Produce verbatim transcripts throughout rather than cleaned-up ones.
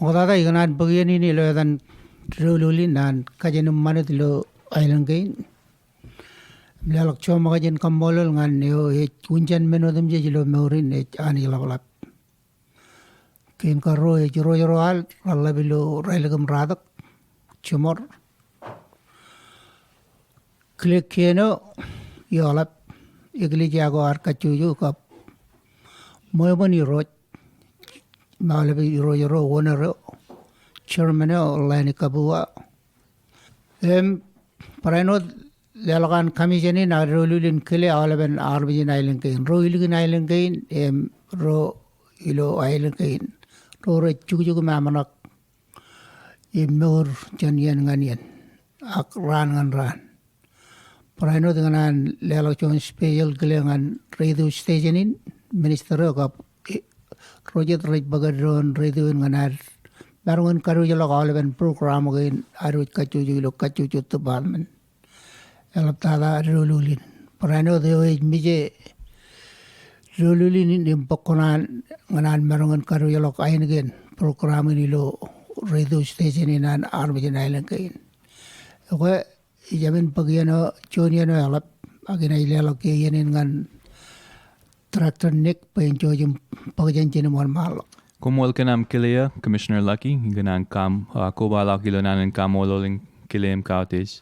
Ṃoktata ikōṇaan bōk iien in ilo etan doulul in an kajin im ṃanit ilo aelōñ kein. Im leḷọk joṃōkaj in kaṃṃoolol ñan eo ej unjan men otemjej ilo mour in ej Anij ḷapḷap. Kein karuo ej Rojro Al, reḷḷap ilo Rālik im Ratak, Jimor. Kile kien eo, eḷap, eklejia ko ear kajjojo kab ṃweo ṃōn irooj, im aolep irooj ro owner eo, chairman eo, Lenny Kabua. Im barāinwōt leḷọk an commission in ak doulul in kile aolepen armej in aelōñ kein. Ro ilikin aelōñ kein, im ro ilo aelōñ kein. Ro rej jukjuk im aṃṇak im mour jān iien ñan iien ak raan ñan raan. Barāinwōt ikōṇaan leḷọk juon special kile ñan radio station in, minister eo kab, eh, ro jet rej bōk eddoin radio in ñan ad maroñ in kadiwōjḷọk aolepen program kein ad wōj kajjojo ilo kajjojo department. Eḷaptata doulul in. Barāinwōt eo ej mije doulul in im bōk kuṇaan ñan an maroñ in kadiwōjḷọk ainikien program in ilo radio station in an armej in aelōñ kein. Ekwe, ij jab in bōk iien eo, juon iien eo eḷap, ak inaaj leḷọk iien in ñan Director Nick bwe en jouj im bōk jān ijin im wōnṃaanḷọk. Koṃṃool kōn aṃ kile eō, Commissioner Lucky, ikōṇaan kaṃ, ah, kobaḷọk ilo naan in kaṃṃoolol im kile im kautiej.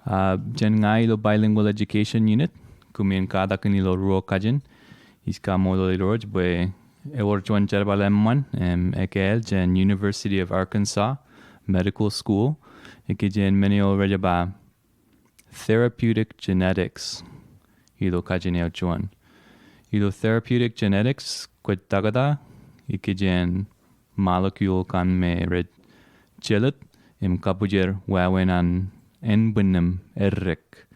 Ah, jān ña ilo Bilingual Education Unit, koṃ in katak in ilo ruo kajin, ij kaṃṃoolol Irooj bwe ewōr juon jerbal eṃṃan, im, ekāāl jān University of Arkansas Medical School, ikijjien men eo rej ba therapeutic genetics ilo kajin eo juon. Ilo therapeutic genetics, kwōj takta ikijjien molecule kaṇ me rej jelōt im kabwijer wāween an ānbwinnem eddek.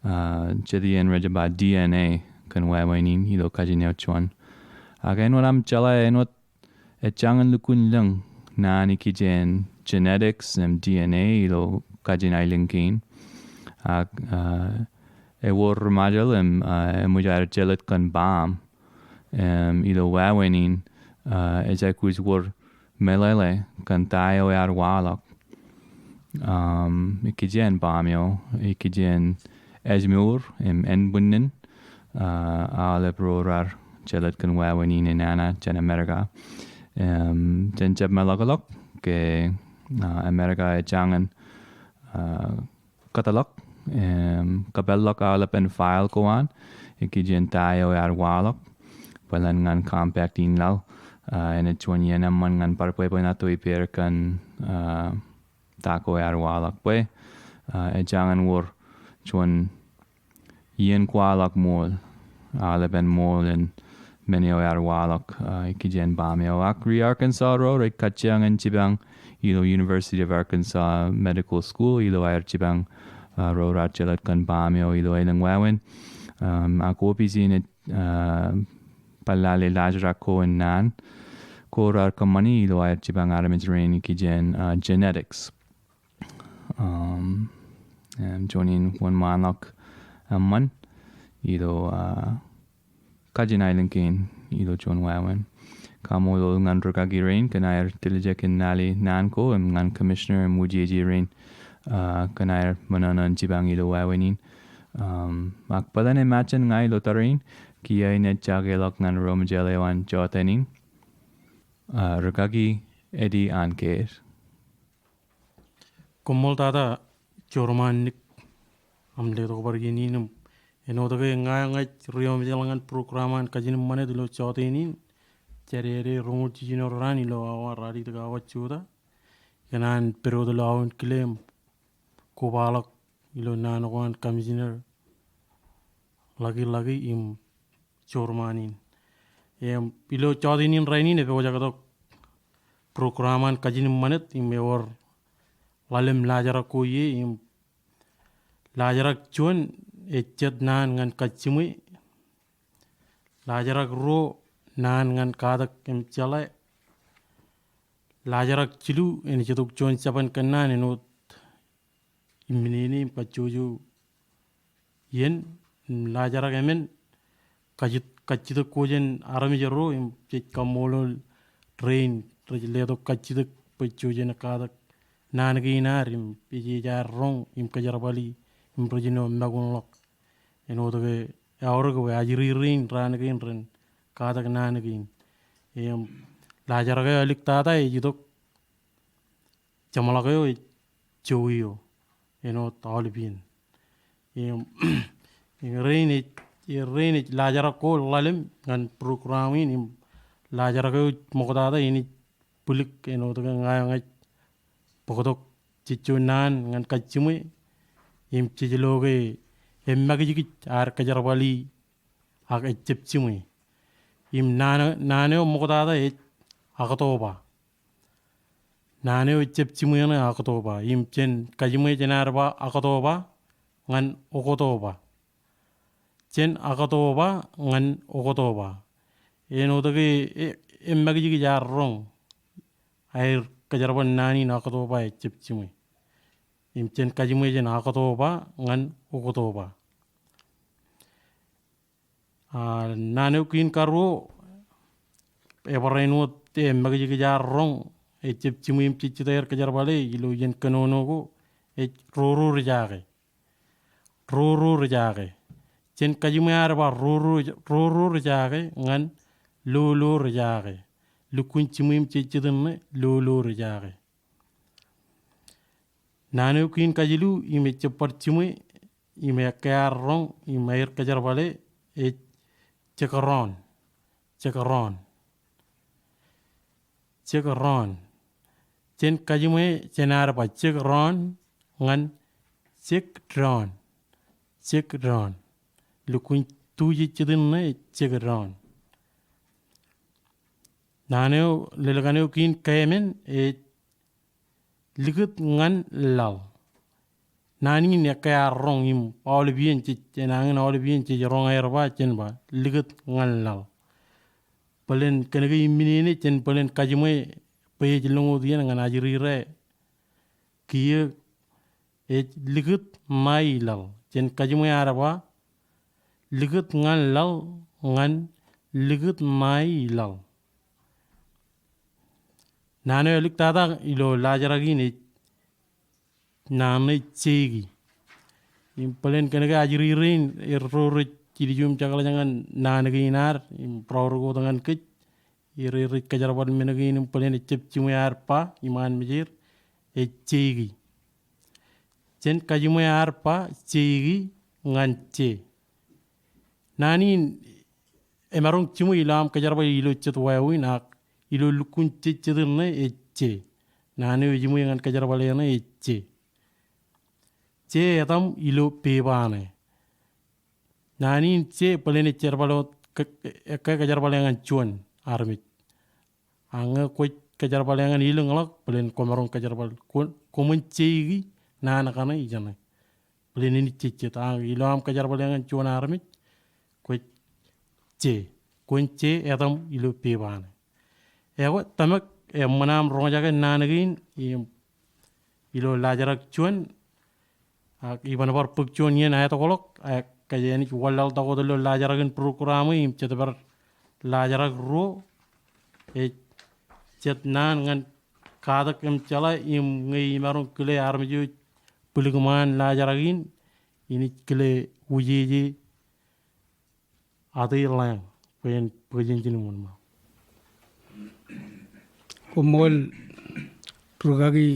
Ah, jet iien rej ba D N A kōn wāween in ilo kajin eo juon. Ak āinwōt aṃ jeḷā āinwōt ejjañin lukkuun lōñ naan ikijjien genetics im D N A ilo kajin aelōñ kein. Ak, ah, ewōr ri Ṃajeḷ im, ah, eṃōj aer jelōt kōn baaṃ. Im ilo wāween in, ah, ej aikuj wōr meḷeḷe kōn ta eo ear waḷọk. Um, ikijjien baaṃ eo, ikijjien ājmour im ānbwinnin, ah, aolep ro raar jelōt kōn wāween in enana jān Amerika. Im, jen jab meḷọkḷọk ke, ah, Amerika ejjañin, ah, kōtḷọk, im, kōpeḷḷọk aolepen file ko an, ikijjien ta eo ear waḷọk, bōlen ñan compact in laḷ, ah, enaaj juon iien eṃṃan ñan bar bwebwenato ippāer kōn, ah, ta ko ear waḷọk bwe, ah, ejjañin wōr juon iien kwaḷọk ṃool, aolepen ṃool in men eo ear waḷọk, ah, ikijjien baaṃ eo. Ak ri Arkansas ro rej kajjioñ in jipañ ilo University of Arkansas Medical School, ilo aer jipañ, ah, ro raar jelōt kōn baaṃ eo ilo elōñ wāween. Um, ak opis in ej, ah, bar lale laajrak ko in naan ko raar kōṃṃani ilo aer jipañ armej rein ikijjien, ah, genetics. Um, im juon in wōnṃaanḷọk eṃṃan ilo, ah, kajin aelōñ kein ilo juon wāween. Kaṃṃoolol ñan rūkaki rein kōn aer tiljek in lale naan ko im ñan commissioner im wūjeje rein, ah, kōn aer ṃōṇōṇō in jipañ ilo wāween in. Um, ak bōlen emān ña ilo tōre in, kiiō inaaj jakeḷọk ñan ro Ṃajeḷ eo an jọteen in, ah, rūkaki Eddie Anker. Koṃṃool tata Joorṃaan Nick aṃ letok bar iien in im āinwōt ke ña eo ña ij ri-Ṃajeḷ ñan program an kajin im ṃanit ilo jọteen in, jadede roñoul jiljino raan ilo awa ralitōk awa jota. Ikōṇaan pād wōt ilo aō kile im kobaḷọk ilo naan ko an Commissioner Lucky Lucky im Joorṃaan in. Im ilo jọteen in rainin epojak tok program an kajin im ṃanit im ewōr ḷalem laajrak ko ie im laajrak juon ej jet naan ñan kajjiṃwe. Laajrak ruo naan ñan katak im jeḷā. Laajrak jilu enaaj itok juon jabōn kōnnaan āinwōt im men in im kajjojo iien, im laajrak emān kajjitōk ko jān armej ro im jej kaṃṃoolol rein rej letok kajjitōk bwe jej katak naan kein ad im ej, ej ad roñ im kōjerbali im rej jino makunḷọk. Āinwōt ke eaorōk bwe ajri rein raan kein ren katak naan kein. Im laajrak eo āliktata ej itok jeṃḷọk eo ej jowi eo, āinwōt aolep iien. Im, im rein ej, rein ej laajrak ko ḷalem ñan program in, im laajrak eo ṃoktata enaaj bwilik āinwōt ke ña eo ña ij bōktok jejjo naan ñan kajjiṃwe, im jej lo ke emakijkij ad kōjerbali ak ejjab jiṃwe. Im naan, naan eo ṃoktata ej Oktoba. Naan eo ejjab jiṃwe eṇ Oktoba. Im jān kajiṃwe jān ad ba Oktoba ñan Oktoba. Jān Oktoba ñan Oktoba. Āinwōt ke e, emakijkij ad roñ aer kōjerbal naan in Oktoba ejjab jiṃwe. Im jān kajiṃwe jān Oktoba ñan Oktoba. A, naan eo kein karuo, ebar āinwōt emakijkij ad roñ ejjab jiṃwe im jejjet aer kōjerbale ilo iien kōnono ko, ej roro ri jake. Roro ri jake. Jān kajiṃwe ad ba roro, roro ri jake ñan lolo ri jake. Lukkuun jiṃwe im jejjet eṇ lolo ri jake. Naan eo kein kajilu im ejjab bar jiṃwe im ekkā ad roñ im aer kōjerbale ej jekdọọn. Jekdọọn. Jekdọọn. Jān kajiṃwe jān ad ba jekdọọn ñan jekdọọn. Jekdọọn. Lukkuun tu jejjet eṇ ej jekdọọn. Naan eo, lelkan eo kein keemān ej likūt ñan laḷ. Naan in ekkā ad roñ im aolep iien jej, enañin aolep iien jej roñ aer ba, jen ba likūt ñan laḷ. Bōlen kōnke iminene jān bōlen kajiṃwe bwe ej lōñ wōt iien ñan ajri ro kiiō ej likūt ṇae i laḷ. Jān kajiṃwe ad ba likūt ñan laḷ, ñan likūt ṇae i laḷ. Naan eo āliktata ilo laajrak in ej naan eo ej jeiki. Im bōlen kōnke ajri rein er ro rej ilju im jekḷaj ñan naan kein ad im raorōk wōt ñan kōj, er rej kōjerbal men kein im bōlen ejjab jiṃwe ad ba iṃaan mejeir ej jeiki. Jān kajiṃwe ad ba jeiki ñan je. Naan in emaroñ jiṃwe ilo aṃ kōjerbal ilo jet wāween ak ilo lukkuun jejjet eṇ ej je. Naan eo ejiṃwe ñan kōjerbale eṇ ej je. Je etaṃ ilo pepa ṇe. Naan in je bōlen ej jerbal wōt ke, ke, ke kōjerbale ñan juon armej. Ak ñe kwōj kōjerbale ñan elōñḷọk, bōlen kwōmaroñ kōjerbal, kwō, kwōṃwin jeiki naan kaṇe ijeṇe. Bōlen enaaj jejjet, ak ilo aṃ kōjerbale ñan juon armej, kwōj je, kwōn je etaṃ ilo pepa ṇe. Ekwe, tōmak, eṃṃan aṃ roñjake naan kein, im ilo laajrak juon, ak iban bar bōk juon iien aetokḷọk, ak kōj enaaj wanlaḷtak wōt ilo laajrak in program e im jet bar laajrak ruo, ej jet naan ñan katak im jeḷā im ñe imaroñ kile armej eo ej bwilikṃaan laajrak in, inaaj kile Wūjeje Ate Lañ, bwe en bōk jān ijin im wōnṃaanḷọk. Koṃṃool rūkaki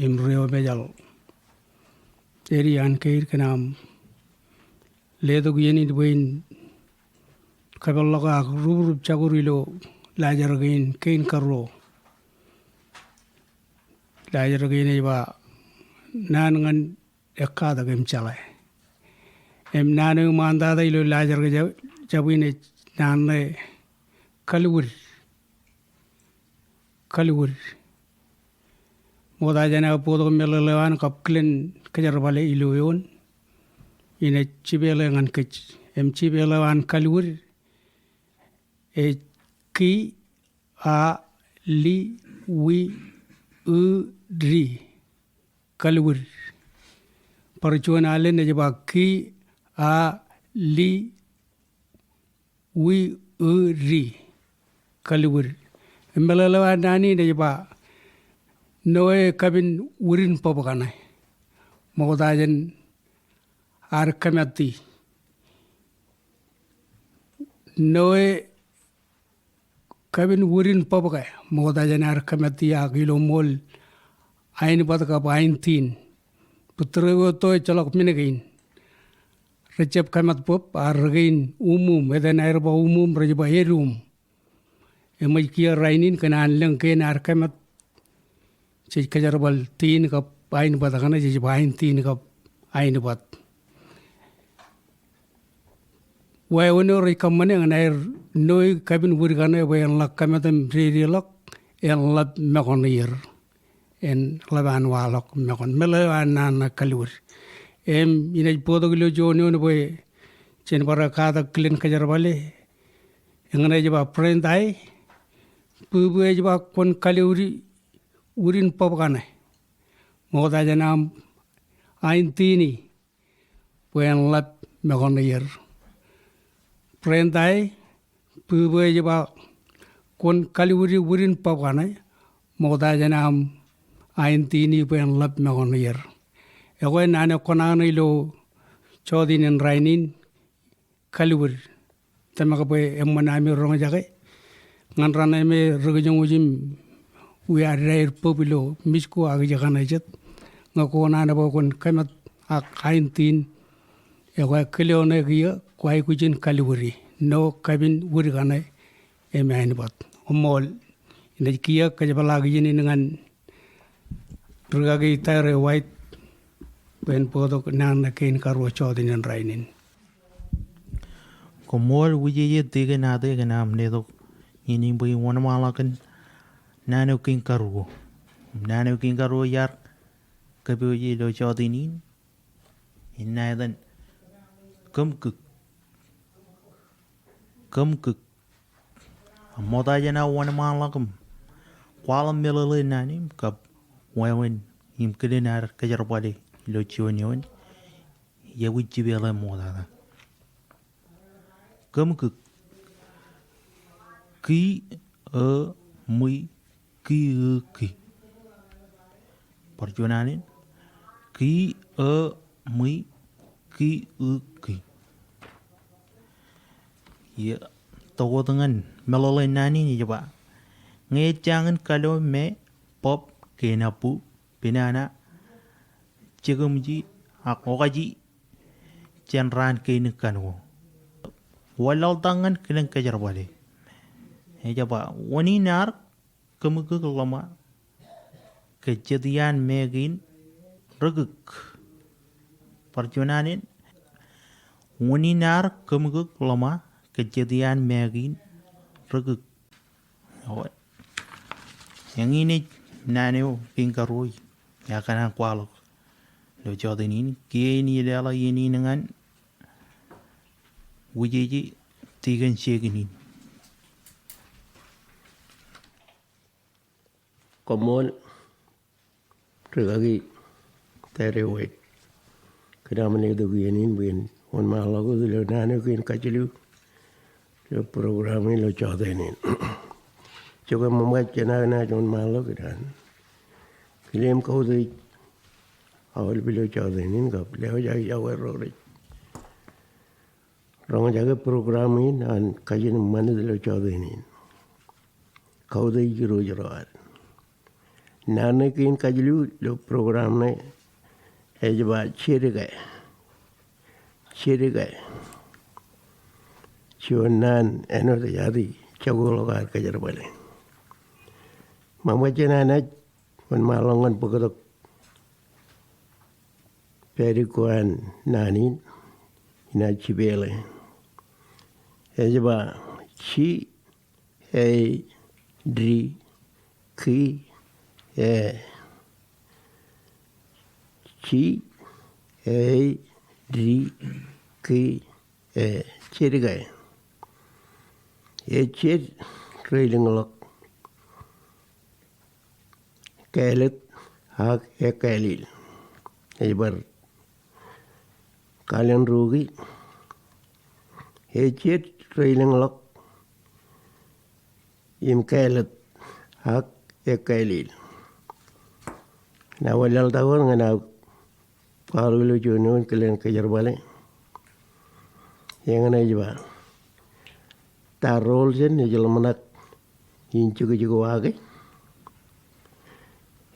im ri-eo mejaḷ. Eri an kein kōn aṃ letok iien in bwe in kapeḷḷọk ak rubrup jakur ilo laajrak in kein karuo. Laajrak in ej ba naan ñan ekkatak im jeḷā. Im naan eo eṃṃantata ilo laajrak jab, jab in ej naan ṇe kalwid. Kalwid. Ṃokta jān aō bōktok meḷeḷe eo an kab kilen kōjerbale ilo eoon, inaaj jipeḷe ñan kōj. Im jipeḷ eo an kalwid ej ki, a, li, wi, ū, di. Kalwid. Bar juon alen ej ba ki, a, li, wi, ū, di. Kalwid. Meḷeḷe eo an naan in ej ba, Noe kapin wūrin bōb kaṇe, ṃokta jān ad kōmātti. Noe kapin wūrin bōb ke, ṃokta jān ad kōmātti, ak ilo ṃool aenbwat kab aentiin, bōk tōre eo etto ejjeḷọk men kein. Rejjab kōmāt bōb, ak rekein uṃuṃ, etan aer ba uṃuṃ, rej ba edum. Eṃōj kiiō rainin kōn an lōñ kein ad kōmāt. Jej kōjerbal tiin kab aenbwat kaṇe, jej ba aentiin kab aenbwat. Wāween eo rej kōṃṃane ñan aer Noe kapin wūd kaṇe bwe en ḷak kōmāt im dedeḷọk, en ḷap mokon ier. En ḷap an waḷọk mokon. Meḷeḷe eo an naan ṇe kalwōd. Im inaaj bōktok ilo juon eoon bwe jen bar katak kilen kōjerbale. Eñṇe ej ba, Brenda e, bwibwi ej ba kwōn kalwōdi wūdin bōb kaṇe, ṃokta jān aṃ aentiin bwe en ḷap mokon ier. Brenda e, bwibwi ej ba kwōn kalwōdi wūdin bōb kaṇe, ṃokta jān aṃ aentiin bwe en ḷap mokon ier. Ekwe naan eo kōṇaan ilo jọteen in rainin, kalwōd. Tōmak bwe eṃṃan ami roñjake ñan raṇ eo me ri-kōjoñwōj im wiaad aer bōb ilo Mej ko ak ijekaṇe jet. Ñe kwō naan bwe kwōn kōmāt ak aentiin, ekwe kile eo ṇe kiiō kwōj aikuj in kalwōdi. Noe kapin wūd kaṇe im aenbwat. Koṃṃool. Inaaj kiiō kōjepḷaak ijin in ñan rikaki Tare White bwe en bōktok naan ṇe kein karuo jọteen in rainin. Koṃṃool Wūjeje Tikin Ate kōn aṃ letok iien in bwe in wōnṃaanḷọk kōn naan eo kein karuo. Naan eo kein karuo iar kōpooje ilo jọteen in, innem etan Kōmkōk. Kōmkōk. Ṃokta jān aō wōnṃaanḷọk im kwaḷọk meḷeḷe in naan in kab wāween im kilen ad kōjerbale ilo juon eoon, iọkwe jipeḷe ṃoktata. Kōmkōk. Ki, ō, ṃi, ki, ū, ki. Bar juon alen. Ki, ō, ṃi, ki, ū, ki. Iiō, tokōt ñan meḷeḷe in naan in ej ba, ñe ejjañin kalo me bōb kein abbu, binana, jekōmji, ak okaji jān raan kein kaṇ ko. Wanlaḷtak ñan kilen kōjerbale. Ej ba, wōn in ear kōmkōk ḷōṃa ke jet iaan me kein ri-kōk. Bar juon alen. Wōn in ear kōmkōk ḷōṃa ke jet iaan me kein ri-kōk. Eñin ej naan eo kein karuo iar kōṇaan kwaḷọk ilo jọteen in. Kiiō in ileḷọk iien in ñan Wūjeje Tikin Jekin in. Koṃṃool rikaki Tare White kōn aṃ letok iien in bwe in wōnṃaanḷọk wōt ilo naan eo kein kajilu ilo program in ilo jọteen in. Ijoko eṃṃan bwe jenaaj wōnṃaanḷọk kōn an kile im kautiej aolep ilo jọteen in kab lewōj aō iọkwe ro rej roñjake program in an kajin ṃanit ilo jọteen in. Kautiej Irooj ro ad. Naan ṇe kein kajilu ilo program ṇe ej ba jed ke. Jed ke. Juon naan āinwōt ej jokḷọk ad kōjerbale. Ṃōṃ bwe jenaaj wōnṃaanḷọk ñan bōktok pād ko an naan in, inaaj jipeḷe. Ej ba ji e di ki e. Ji e di ki e. Jed ke. Ejed reilōñḷọk kālet ak ekālel. Ej bar kalen rūki. Ejed reilōñḷọk im kālet. ak ekkailel. Nabōḷe laḷtak wōt ñan aō kwaḷọk ilo juon eoon kilen kōjerbale. Eñṇe ej ba, ta rool jān ej ḷōmṇak in jekjek waake?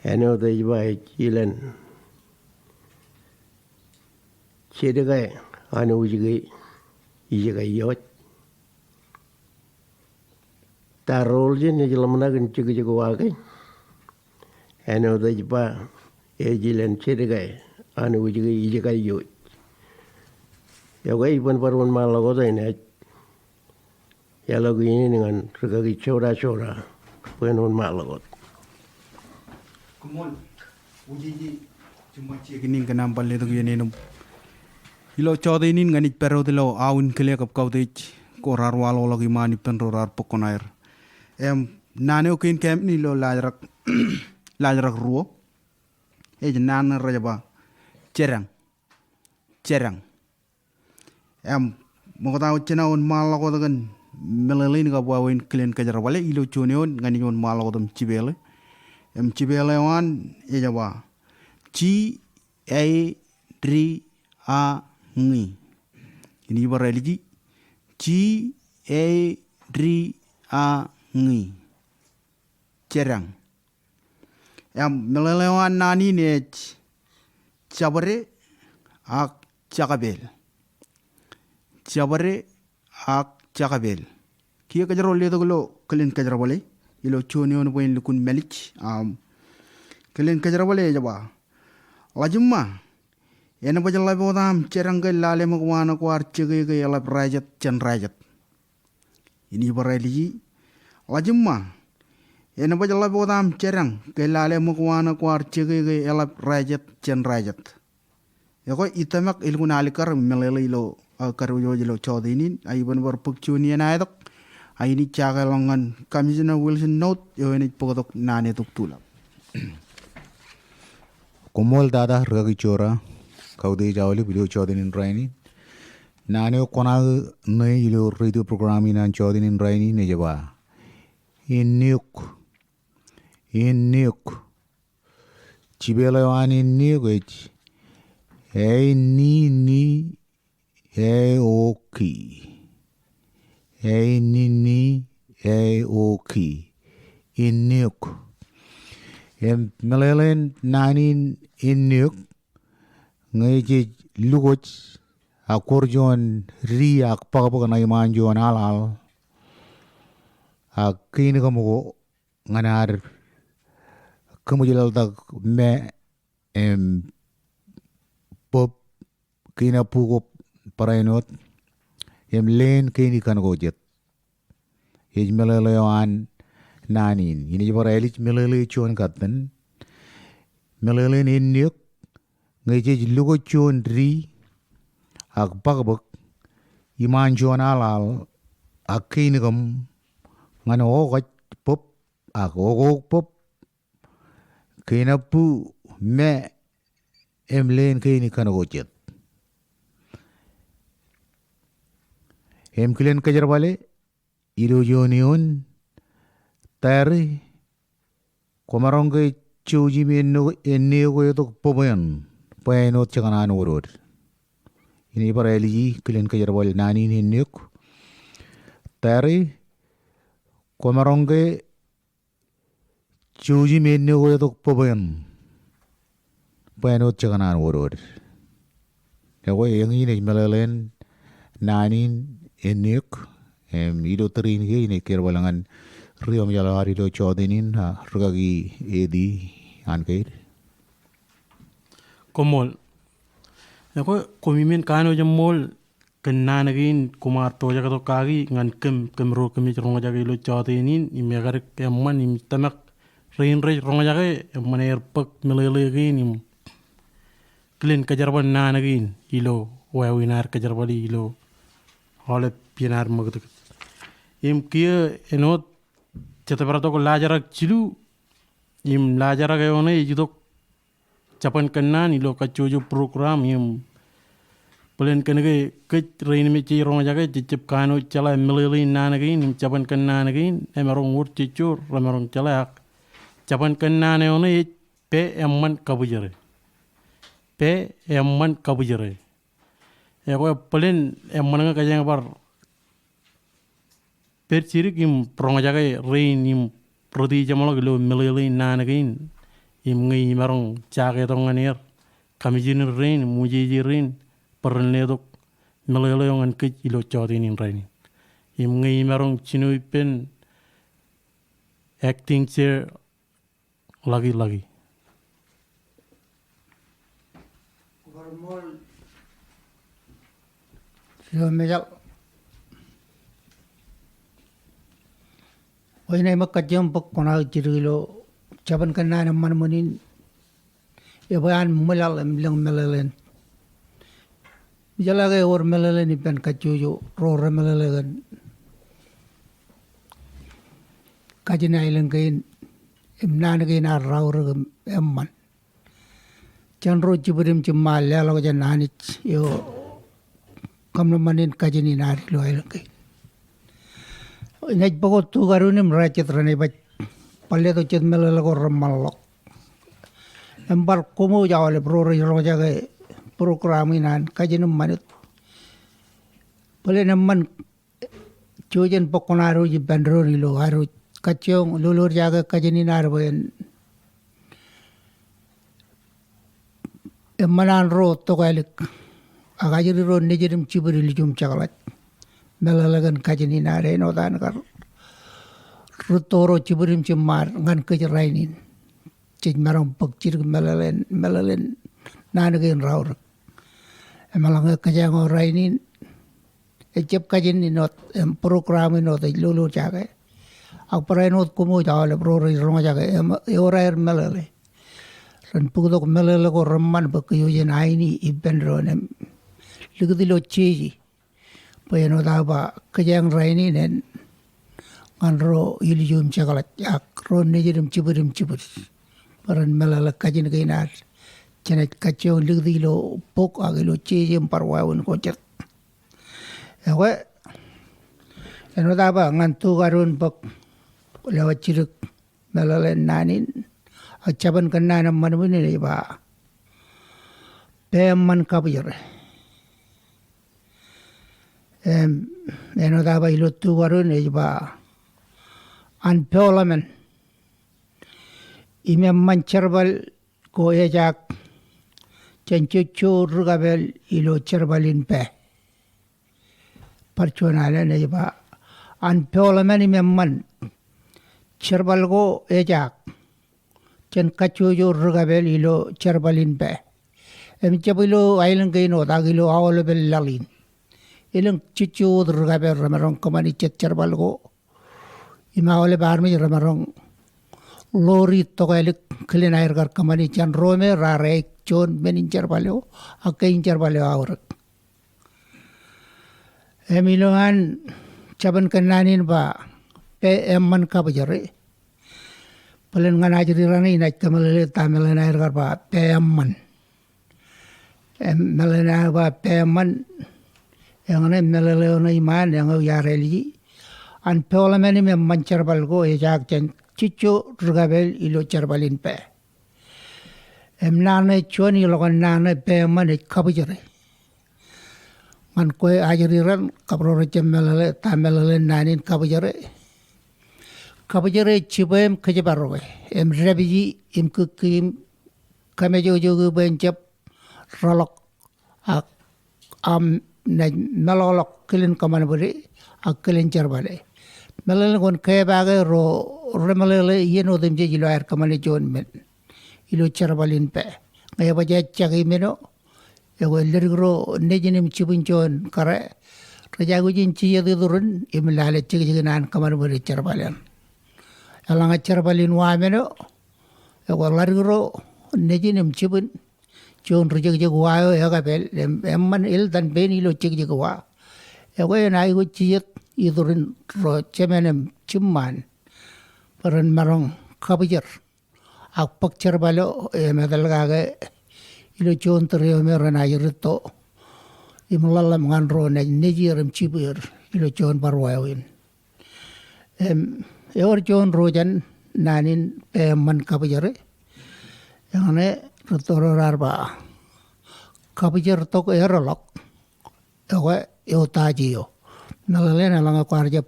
Āinwōt ej ba ej ilen jedkae an wōjke ijekaijoj. Ta rool jān ej ḷōmṇak in jekjek waake? Āinwōt ej ba ej ilen jedkae an wōjke ijekaijoj. Ekwe, iban bar wōnṃaanḷọk wōt enaaj iaḷọk iien in ñan rikaki Jota Jota bwe en wōnṃaanḷọk wōt. Koṃṃool, Wūjeje Jumajjek in kōn aṃ bar letok iien in im ilo jọteen in ñan ij pād wōt ilo aō in kile kab kautiej ko raar waḷọkḷọk iṃaan ippān ro raar bōk kuṇaer. Im naan eo kein kāmijin ilo laajrak, laajrak ruo, ej naan eo rej ba, jedañ. Jedañ. Im ṃokta wōt jān aō wōnṃaanḷọk wōt kōn meḷeḷein kab wāween kilen kōjerbale ilo juon eoon ñan ij wōnṃaanḷọk wōt im jipeḷe. Im jipeḷe eo an ej ba, ji e di a ñi. Inaaj bar āliji, ji e di a ñi. Jedañ. Im meḷeḷe eo an naan in ej jabdewōt ak jakpeel. Jabdewōt ak jakpeel. Kiiō kōjro letok ilo kilen kōjerbale ilo juon eoon bwe en lukkuun mālij. Im kilen kōjerbale ej ba, ḷajimṃa, en baj ḷap wōt aṃ jedañ ke lale ṃōk waan ko ar jeke ke eḷap rājet jān rājet. Inaaj bar āliji, ḷajimṃa, en baj ḷap wōt aṃ jedañ ke lale ṃōk waan ko ar jeke ke eḷap rājet jān rājet. Ekwe, ij tōmak elukkuun alikkar im meḷeḷe ilo aō kadiwōjwōj ilo jọteen in, a iban bar bōk juon iien aetok, a inaaj jakeḷọk ñan Commissioner Wilson Note eo enaaj bōktok naan etok tulap. Koṃṃool tata rikaki Jota, kautiej aolep ilo jọteen in rainin. Naan eo kwōnaaj ṇe ilo radio program in an jọteen in rainin ej ba, inniuk. Inniuk. Jipeḷ eo an inniuk ej, e n i n i, e o k. E n i n i, e o k. Inniuk. Im meḷeḷein naan in inniuk, ñe jej lukkuun, ak kwōj juon di ak bōkbōk ṇa iṃaan juon aḷaḷ, ak kein kōṃ ko ñan ad kōṃij laḷtak me im bōb kein abbū ko barāinwōt im leen kein ikan ko jet. Ej meḷeḷe eo an naan in. Inaaj bar ālij meḷeḷe juon katten. Meḷeḷein inniuk, ñe jej lukkuun juon di ak bōkbōk iṃaan juon aḷaḷ, ak kein kōṃ ñan okaj bōb ak okook bōb kein abbū me im leen kein ikan ko jet. Im kilen kōjerbale ilo juon eoon, tari, kwōmaroñ ke jouj im ennio, ennio ko etok bōb eṇ, bwe āinwōt jekōṇaan wōdwōd. Inaaj bar āliji kilen kōjerbal naan in inniuk. Tari, kwōmaroñ ke jouj im ennio ko etok bōb eṇ, bwe āinwōt jekōṇaan wōdwōd. Ekwe, eñin ej meḷeḷein naan in inniuk, im ilo tōre in kiiō inaaj kōjerbal ñan ri-jeḷā ad ilo jọteen in, a, rikaki Edi Ankeid. Koṃṃool. Ekwe, koṃ imen kanooj im ṃool kōn naan kein koṃ ar pojak tok kaki ñan kōm, kōm ro kōmij roñjake ilo jọteen in, im ekadik eṃṃan im tōmak rein rej roñjake eṃṃan aer bōk meḷeḷe kein im kilen kōjerbal naan kein ilo wāween ad kōjerbale ilo aolep iien ad ṃakūtkūt. Im kiiō āinwōt jet bar tok laajrak jilu, im laajrak eo ṇe ej itok jabōn kōnnaan ilo kajjojo program im bōlen kōnke kōj rein me jej roñjake jej jab kanooj jeḷā meḷeḷein naan kein im jabōn kōnnaan kein, emaroñ wōr jejjo remaroñ jeḷā ak Jabōn Kōnnaan eo ṇe ej pā eṃṃan kabwijere. Pā eṃṃan kabwijere. Ekwe bōlen eṃṃan ñe kōjeañ bar pād jidik im roñjake rein im rot ijeṃḷọk ilo meḷeḷein naan kein im ñe imaroñ jaketok ñan er, kamijenir rein, mujeje rein, bwe ren letok meḷeḷe eo ñan kōj ilo jọteen in rainin. Im ñe imaroñ jino ippān acting chair Lucky, Lucky. Ilo Mejal. Bwe inaaj ṃōk kajjioñ bōk kuṇaō jidik ilo Jabōn Kōnnaan eṃṃan ṃōn in, ebwe an ṃwilaḷ im lōñ meḷeḷein. Jeḷā ke ewōr meḷeḷein ippān kajjojo ro remeḷeḷe kōn kajin aelōñ kein im naan kein ad raorōk im eṃṃan. Jān ro jibwid im jiṃṃa leḷọk jān Anij eo kōṃanṃan in kajin in ad ilo aelōñ kein. Inaaj bōk wōt tukaruon im rej jet renaaj baj bar letok jet meḷeḷe ko reṃṃanḷọk. Im bar koṃwōj aolep ro rej roñjake program in an kajin im ṃanit. Bōlen eṃṃan Jouj en bōk kuṇaad eo ippān doon ilo ad kajjioñ lolorjake kajin in ad bwe en eṃṃan an ro tokālik ak ajri ro nejid im jibwid ilo juṃ jekḷaj. Meḷeḷe kōn kajin in ad āinwōt an kar rūtto ro jibwid im jiṃṃa ñan kōj rainin. Jej maroñ bōk jidik meḷeḷein, meḷeḷein naan kein raorōk. Im eḷaññe kōjeañ eo rainin, ejjab kajin in wōt, im program in wōt ej lolorjake. Ak barāinwōt koṃwōj aolep ro rej roñjake, im ewōr aer meḷeḷe. Ren bōktok meḷeḷe ko reṃṃan bwe kōj jen aini ippān doon im likūt ilo jeje. Bwe āinwōt aō ba kōjeañ rainin en ñan ro ilju im jekḷaj ak ro nejid im jibwid im jibwid. Bwe ren meḷeḷe kajin kein ad. Jenaaj kajjioñ likūt ilo bok ak ilo jeje im bar wāween ko jet. Ekwe, āinwōt aō ba ñan tukaruon bōk lewōj jidik meḷeḷein naan in, ak jabōn kōnnaan eṃṃan ṃōn in ej ba, pā eṃṃan kabwijere. Im, āinwōt aō ba ilo tukaruon ej ba, an peḷḷọk men im eṃṃan jerbal ko ejaak jān jejjo ri kapeel ilo jerbal in pā. Bar juon alen ej ba, an peḷḷọk men im eṃṃan jerbal ko ejaak jān kajjojo ri kapeel ilo jerbal in pā. Im jab ilo aelōñ kein wōt ak ilo aolepān laḷ in. Elōñ jejjo wōt ri kapeel remaroñ kōṃṃani jet jerbal ko. Im aolep armej remaroñ ḷoori tokālik kilen aer kar kōṃṃani jān ro me raar eik juon men in jerbal eo, ak kein jerbal eo aorōk. Im ilo an jabōn kōnnaan in ba, pā eṃṃan kabwijere. Bōlen ñan ajri raṇe inaaj kōmeḷeḷe ta meḷeḷe in aer kar ba, pā eṃṃan. Im meḷeḷe in aō ba pā eṃṃan, eñṇe meḷeḷe eo ṇe iṃaan eñeo iar āliji. An peḷḷọk men im eṃṃan jerbal ko ejaak jān jejjo ri kapeel ilo jerbal in pā. Im naan ṇe juon ilọk ñan naan ṇe pā eṃṃan ej kabwijere. Ñan kwe ajri raṇ kab ro rej jab meḷeḷe ta meḷeḷein naan in kabwijere. Kabwijere ej jibwe im kōjparoke. Im dāpiji im kūkki im kōmejojokiki bwe en jab rōḷọk ak aṃ naaj meḷọkḷọk kilen kōṃanbōde ak kilen jerbale. Meḷeḷe in kwōn kepaake ro remeḷeḷe iien otemjej ilo aer kōṃṃane juon men ilo jerbal in pā. Ñe ebaj ejjake men eo, ekwe leddik ro nejin im jibwin juon kōrā rej aikuj in jijet iturin im lale jekjekin an kōṃanbōde jerbal eṇ. Eḷaññe jerbal in wa men eo, ekwe ḷadik ro nejin im jibwin juon ri jekjek wa eo ekapeel, im eṃṃan eltan pein ilo jekjek wa. Ekwe en aikuj jijet iturin ro jemān im jiṃṃaan bwe ren maroñ kabwijer ak bōk jerbal eo im etal kake ilo juon tōre eo me renaaj rūtto im ḷōḷḷam ñan ro naaj nejier im jibwier ilo juon bar wāween. Im ewōr juon ro jān naan in pā eṃṃan kabōjere. Eñṇe rūtto ro raar ba kabōjere tok ereḷọk. Ekwe, eo ta eo. Meḷeḷein eḷaññe kwaar jab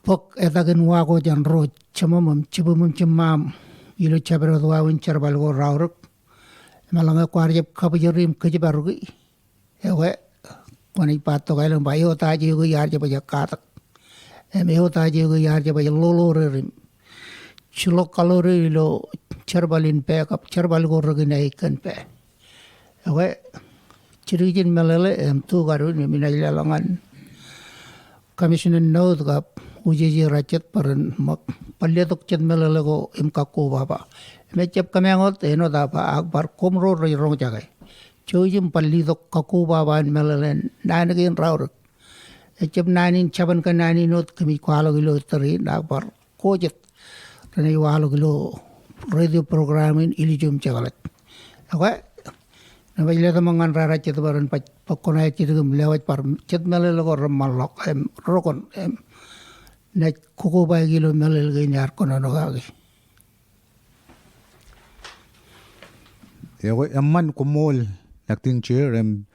bōk etak in wa ko jān ro jemem im jibwim im jiṃṃaṃ ilo jabdewōt wāween jerbal ko raorōk. Im eḷaññe kwaar jab kabōjere im kōjparoki. Ekwe, kwōnaaj ba tok aelōñ ba eo ta eo ke iar jab ej katak. Im eo ta eo ke iar jab ej ḷoḷoore im jilọk kaḷoore ilo jerbal in pā kab jerbal ko renaaj kōn pā. Ekwe, jidik ijin meḷeḷe im tu kadu im inaaj leḷọk ñan Commissioner Note kab Wūjeje Rajjet bwe ren ṃōk bar letok jet meḷeḷe ko im kakkobaba. Im ejjab kōmeañ wōt āinwōt aō ba ak bar koṃro rej roñjake. Jouj im bar letok kakkobaba in meḷeḷe in naan kein raorōk. Ejjab naan in jabōn kōnnaan in wōt kōmij kwaḷọk ilo ettōr in ak bar ko jet renaaj waḷọk ilo radio program in ilijoñ im jekḷaj. Ekwe, ij letok ṃōk ñan raar jet bwe ren baj bōk kuṇaer jidik im lewōj bar jet meḷeḷe ko reṃṃan ḷọk im rokon im naaj kokobaiki ilo meḷeḷe kein iar kōnono kaki. Ekwe, eṃṃan, koṃṃool Acting Chair, im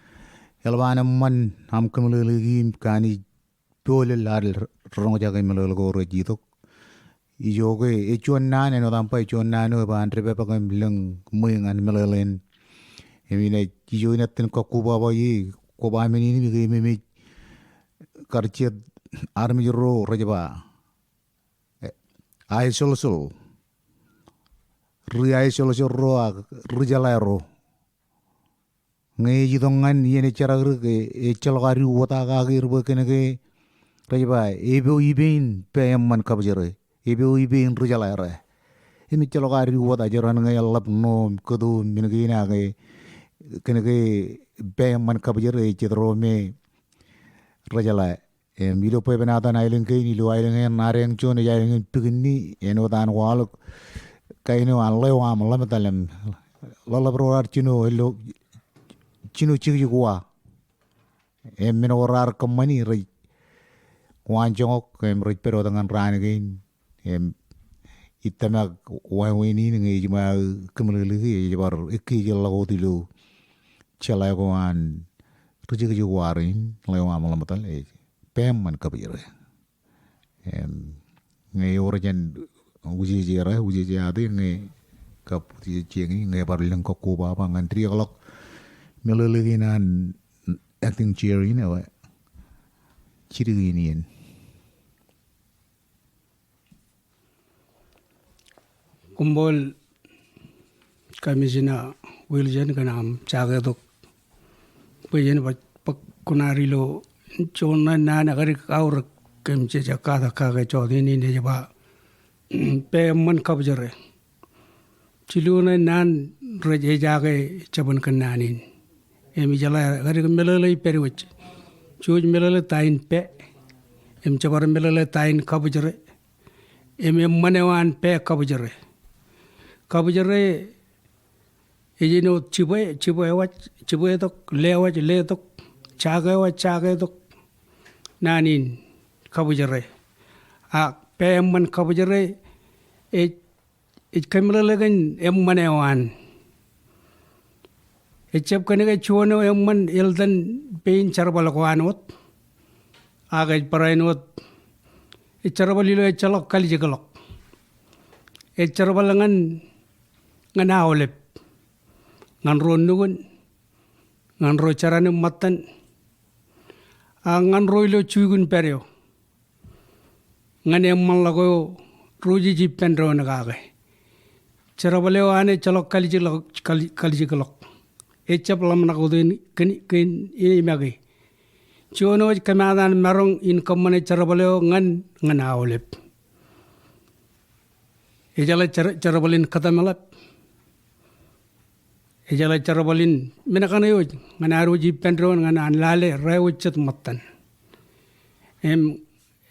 eḷap an eṃṃan aṃ kōmeḷeḷeiki im kanooj bōlen ad roñjake meḷeḷe ko rej itok. Ijoke ej juon naan, āinwōt aṃ ba ej juon naan eo ej ba an depdepḷọk im lōñ ṃweiuk ñan meḷeḷein. Im inaaj ijo inaaj itōn kakkobaba ie, koba men in im ke ememej kar jet armej ro rej ba, e, aisolsol. Ri aisolsol ro ak ri jeḷā ro. Ñe ej itok ñan iien ej jerakrōk, e, ejjeḷọk ad uwōta kake er bwe kōnke rej ba, epeo ippān pā eṃṃan kabōjere, epeo ippān ri jeḷā ro. Im ejjeḷọk ad uwōta jeran ñe eḷap ṇo im kōto im men kein ak, e, kōnke pā eṃṃan kabōjere ej jet ro me rej jeḷā. Im ilo bwebwenato in aelōñ kein, ilo aelōñ eṇ, adeañ juon ej aelōñ in Pikinni, āinwōt an kwaḷọk kain eo an ḷeo aṃ ḷōmṇak im ḷōḷḷap ro raar jino ilo, jino jekjek wa. Im men ko raar kōṃṃani rej waanjoñak im rej pād wōt ñan raan kein. Im ij tōmak wāween in ñe ejiṃwe aō kōmeḷeḷeiki ej bar ekkejel ḷọk wōt ilo jeḷā ko an rijekjek wa rein, ḷeo aṃ ḷōmṇak, ej pā eṃṃan kabōjere. Im ñe ewōr jān Wūjeje Ra, Wūjeje Ate, ñe kab Wūjeje Jeñi, ñe bar lōñ kakkobaba ñan didiḷọk meḷeḷe kein an Acting Chair in, ewe, jidik in iien. Koṃṃool Commissioner Wilson kōn aṃ jaketok bwe jen baj bōk kuṇaer ilo juon naan ekadik aorōk im jej katak kake jọteen in ej ba pā eṃṃan kabōjere. Jilu ṇe naan rej ejaake jabōn kōnnaan in. Im ijeḷā ekadik meḷeḷe ippaad wōj. Jouj meḷeḷe ta in pā. Im jebar meḷeḷe ta in kabōjere. Im eṃṃan eo an pā kabōjere. Kabōjere ej āinwōt jibwe, jibwe ewōj, jibwe tok, lewōj, letok, jake ewōj, jake tok. Naan in kabōjere. Ak pā eṃṃan kabōjere ej ej kōmeḷeḷe kōn eṃṃan eo an. Ejjab kōnke juon eo eṃṃan eltan pein jerbal ko an wōt. Ak ej barāinwōt ej jerbal ilo ejjeḷọk kalijekḷọk. Ej jerbal ñan, ñan aolep. Ñan ro nukun, ñan ro jeran im ṃōttan. Ak ñan ro ilo jukun pād eo. Ñan eṃṃanḷọk eo ro jej ippān doon kake. Jerbal eo an ejjeḷọk kalijekḷọk, kal-, kalijekḷọk. Ejjab ḷōmṇak wōt in kōn, kōn in make. Juon eo ej kōmaat an maroñ in kōṃṃane jerbal eo ñan, ñan aolep. Ejeḷā jer-, jerbal in kōtōmeḷap. Ejeḷā jerbal in men kaṇe wōj, ñan ad wōj ippān doon, ñan an lale ro wōj jet ṃōttan. Im,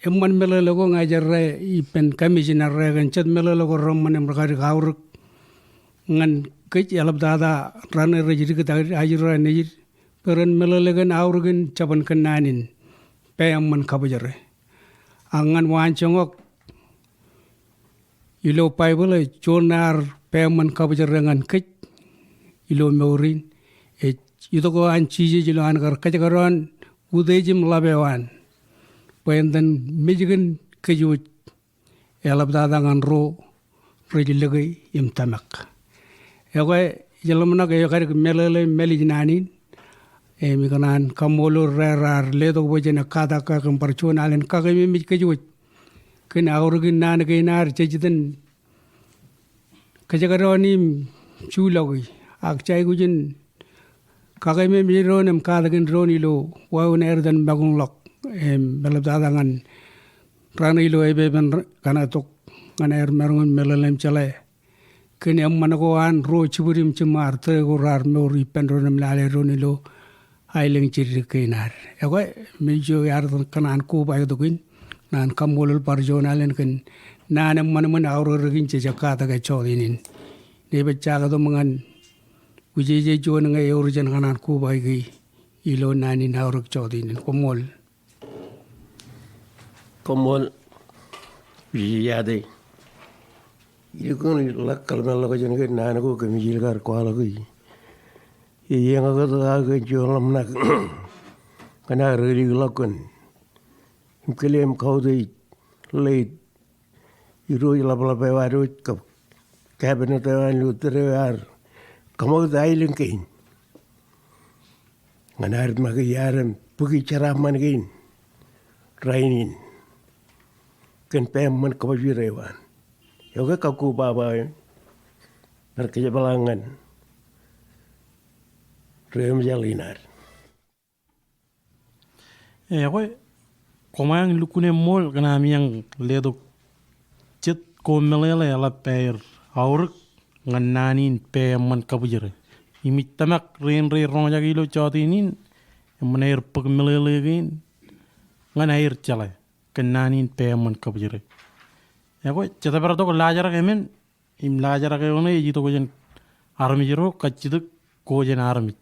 eṃṃan meḷeḷe ko ña ij errā ippān commissioner ro kōn jet meḷeḷe ko reṃṃan im rekadik aorōk. Ñan kōj eḷaptata raṇe rej dikit ajri, ajri raṇ nejid. Bwe ren meḷeḷe kōn aorōk in jabōn kōnnaan in. Pā eṃṃan kabōjere. Ak ñan waanjoñak Ilo Baibōḷ ej juon ear pād eṃṃan kabwijere ñan kōj ilo mour in. Ej itok eo an Jisōs ilo an kar kōjekdọọn utiej im ḷap eo an bwe en itōn mejkōn kōjwōj eḷaptata ñan ro rej lōke im tōmak. Ekwe, ij ḷōmṇak eo kadik meḷeḷe mālij naan in. Im ikōṇaan kaṃṃoolol ro raar letok bwe jen katak kake im bar juon alen kakememej kōjwōj kōn aorōkin naan kein ad jej itōn kōjekdọọn im juḷọki. Ak jej aikuj in kakememej doon im katakin doon ilo wāween aer itōn ṃakūtḷọk im eḷaptata ñan raṇe ilo epepen kaṇe tok ñan aer maroñ in meḷeḷe im jeḷā kōn eṃṃan ko an ro jibwid im jiṃṃaad tōre ko raar mour ippān doon im lale doon ilo aelōñ jiddik kein ad. Ekwe, men ijo ear kōṇaan koba tok in, naan kaṃṃoolol bar juon alen kōn naan eṃṃanṃan aorōk in jej katak e jọteen in. Ij baj jaak tok ṃōk ñan Wūjeje juon ñe ewōr jān kōṇaan kobaiki ilo naan in aorōk jọteen in. Koṃṃool. Koṃṃool Wūjeje ate. Ij lukkuun ḷak kōḷmānḷọkjeṇ kōn naan ko kōmij kar kwaḷọki. Eñakūt aō kōn juon ḷōmṇak ñan aō ri-ḷọk kōn im kile im kautiej late irooj ḷapḷap eo ad wōj kab cabinet eo an ilo tōre eo ear kaṃakūt aelōñ kein ñan ad make iar im bōki jeraaṃṃan kein rainin kōn pā eṃṃan kabwijere eo an. Ekwe, kakkobaba eo bar kōjepḷaak ñan ri-eṃōjaḷ in ad. Ekwe, koṃeañ lukkuun eṃṃool kōn ami eañ letok jet ko meḷeḷe eḷap aer aorōk ñan naan in pā eṃṃan kabwijere. Im ij tōmak rein rej roñjake ilo jọteen in eṃṃan aer bōk meḷeḷe kein ñan aer jeḷā kōn naan in pā eṃṃan kabwijere. Ekwe, jet bar tok laajrak emān im laajrak eo ṇe ej itok jān armej ro kajjitōk ko jān armej.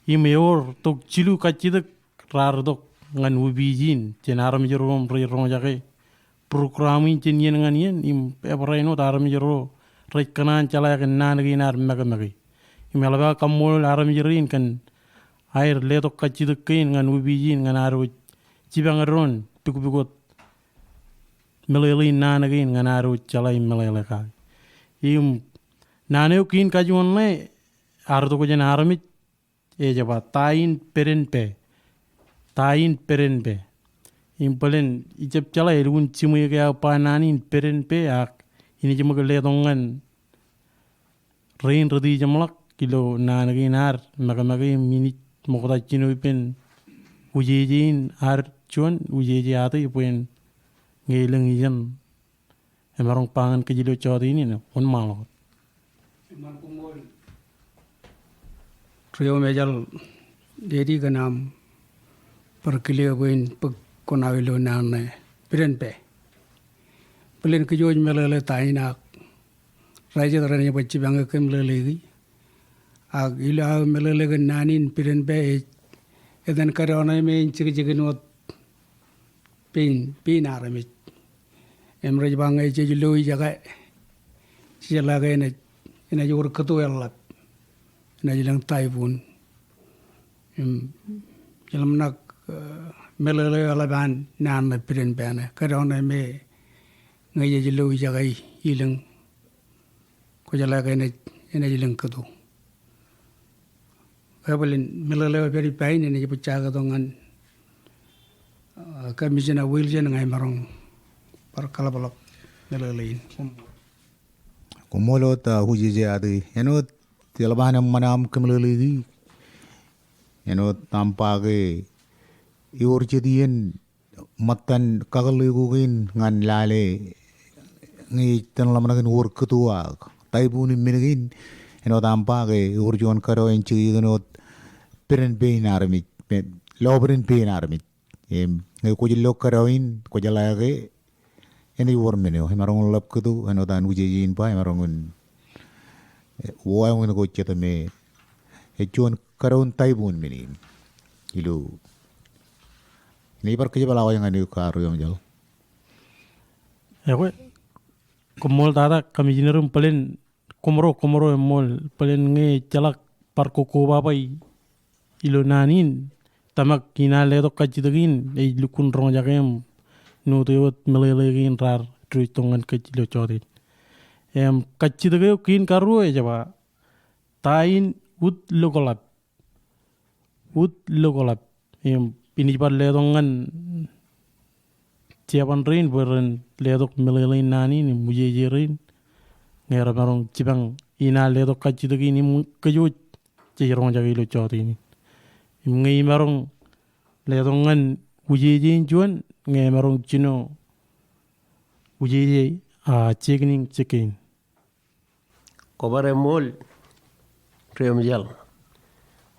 Im ewōr tok jilu kajjitōk raar itok ñan opiij in jān armej ro im rej roñjake program in jān iien ñan iien im ebarāinwōt armej ro rej kōṇaan jeḷā kōn naan kein ad make make. Im eḷap aō kaṃṃoolol armej rein kōn aer letok kajjitōk kein ñan opiij in ñan ad wōj jipañ doon pukpukot meḷeḷein naan kein ñan ad wōj jeḷā im meḷeḷe kake. Im naan eo kein kajuon ṇe ear itok jān armej ej ba ta in pād in pā. Ta in pād in pā. Im bōlen ijab jeḷā elukkuun jiṃwe ke aō ba naan in pād in pā ak inaaj ṃōk letok ñan rein rej tijeṃḷọk ilo naan kein ad make make im inaaj ṃokta jino ippān wūjeje in ad juon, wūjeje ate, bwe en ñe elōñ ijeṇ emaroñ ba ñan kōj ilo jọteen in, wōnṃaanḷọk. Ri-eṃōjaḷ, Ledi, kōn aṃ bar kile bwe in bōk kuṇaō ilo naan ṇe pād in pā. Bōlen kōj wōj meḷeḷe ta in ak rej jet renaaj bar jipañ kōm meḷeḷeiki. Ak ilo aō meḷeḷe kōn naan in pād in pā ej etan kōdọọne me en jekjekin wōt pein, pein armej. Im rej ba ñe jej lo ijeke, jejeḷā ke enaaj, enaaj wōr kōto eḷap, enaaj lōñ typhoon. Im ij ḷōmṇak, eh, meḷeḷe eo eḷap an naan ṇe pād in pā ṇe. Kōdọọne me ñe jej lo ijeke ilōñ, kwōjeḷā ke enaaj, enaaj lōñ kōto. Ke bōlen meḷeḷe eo pād ippa in enaaj bōk jaak tok ñan, ah, Commissioner Wilson ñe emaroñ bar kaḷapḷọk meḷeḷe in. Koṃṃool wōt, ah, wūjeje ate. Āinwōt eḷap an eṃṃan aṃ kōmeḷeḷeiki. Āinwōt aṃ ba ke ewōr jet iien ṃōttan kakōḷḷe ko kein ñan lale ñe ej itōn ḷōmṇak in wōr kōto ak typhoon im men kein, āinwōt aṃ ba ke ewōr juon kōdọ en jekjek āinwōt pād in pā in armej, pād, lo pād in pā in armej. Im ñe kwōj lo kōdọ in, kwōjeḷā ke enaaj wōr men eo, emaroñ in ḷap kōto, āinwōt an wūjeje in ba, emaroñ in, eh, wāween ko jet me ej juon kōdọ in typhoon men in. Ilo, inaaj bar kōjepḷaak wōj ñan eok, ah, ri-eṃōjaḷ. Ekwe, Koṃṃool tata, Commissioner, im bōlen koṃro, koṃro eṃṃool bōlen ñe ejjeḷọk bar kokkobaba ilo naan in, tōmak in an letok kajjitōk in ej lukkuun roñjake im āinwōt meḷeḷe kein raar diwōjtok ñan kōj ilo jọteen. Im kajjitōk eo kein karuo ej ba, ta in ut lokoḷap. Ut lokoḷap. Im inaaj bar letok ñan jeban rein bwe ren letok meḷeḷein naan in im ujeje rein ñe remaroñ jipañ in an letok kajjitōk in im kōj wōj jej roñjake ilo jọteen in. Im ñe imaroñ letok ñan ujeje in juon, ñe emaroñ jino ujeje, a, Jeknin Jekkein. Kobar eṃool, Ri-Ṃajeḷ,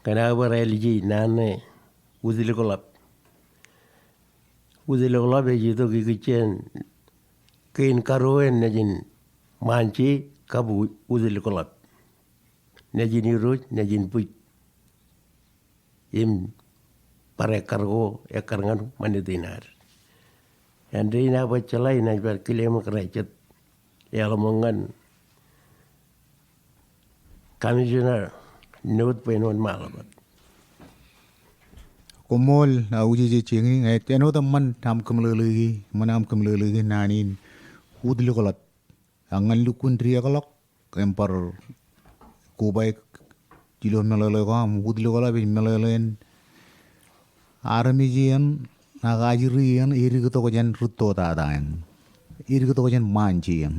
kōn aō bar ālije naan ṇe ut lokoḷap. Ut lokoḷap ej itok ikijjien kein karuo in nejin ṃaanje kab u-, ut lokoḷap. Nejin irooj, nejin bwij. Im bar ekkar ko, ekkar ñan ṃanit in ad. Āindein aō baj jeḷā, inaaj bar kile ṃōk rej jet eḷmọñ ñan Commissioner North bwe en wōnṃaanḷọk wōt. Koṃṃool, a, ujeje Jeknin, āinwōt eṃṃan aṃ kōmeḷeḷeiki, eṃṃan aṃ kōmeḷeḷeiki naan in ut lokoḷap. Ak ñan lukkuun diwōjḷọk im bar kobaik ilo meḷeḷe ko aṃ, ut lokoḷap ej meḷeḷein armej eṇ ak ajri eṇ ediktok jān rūtto tata eṇ, ediktok jān ṃaanje eṇ.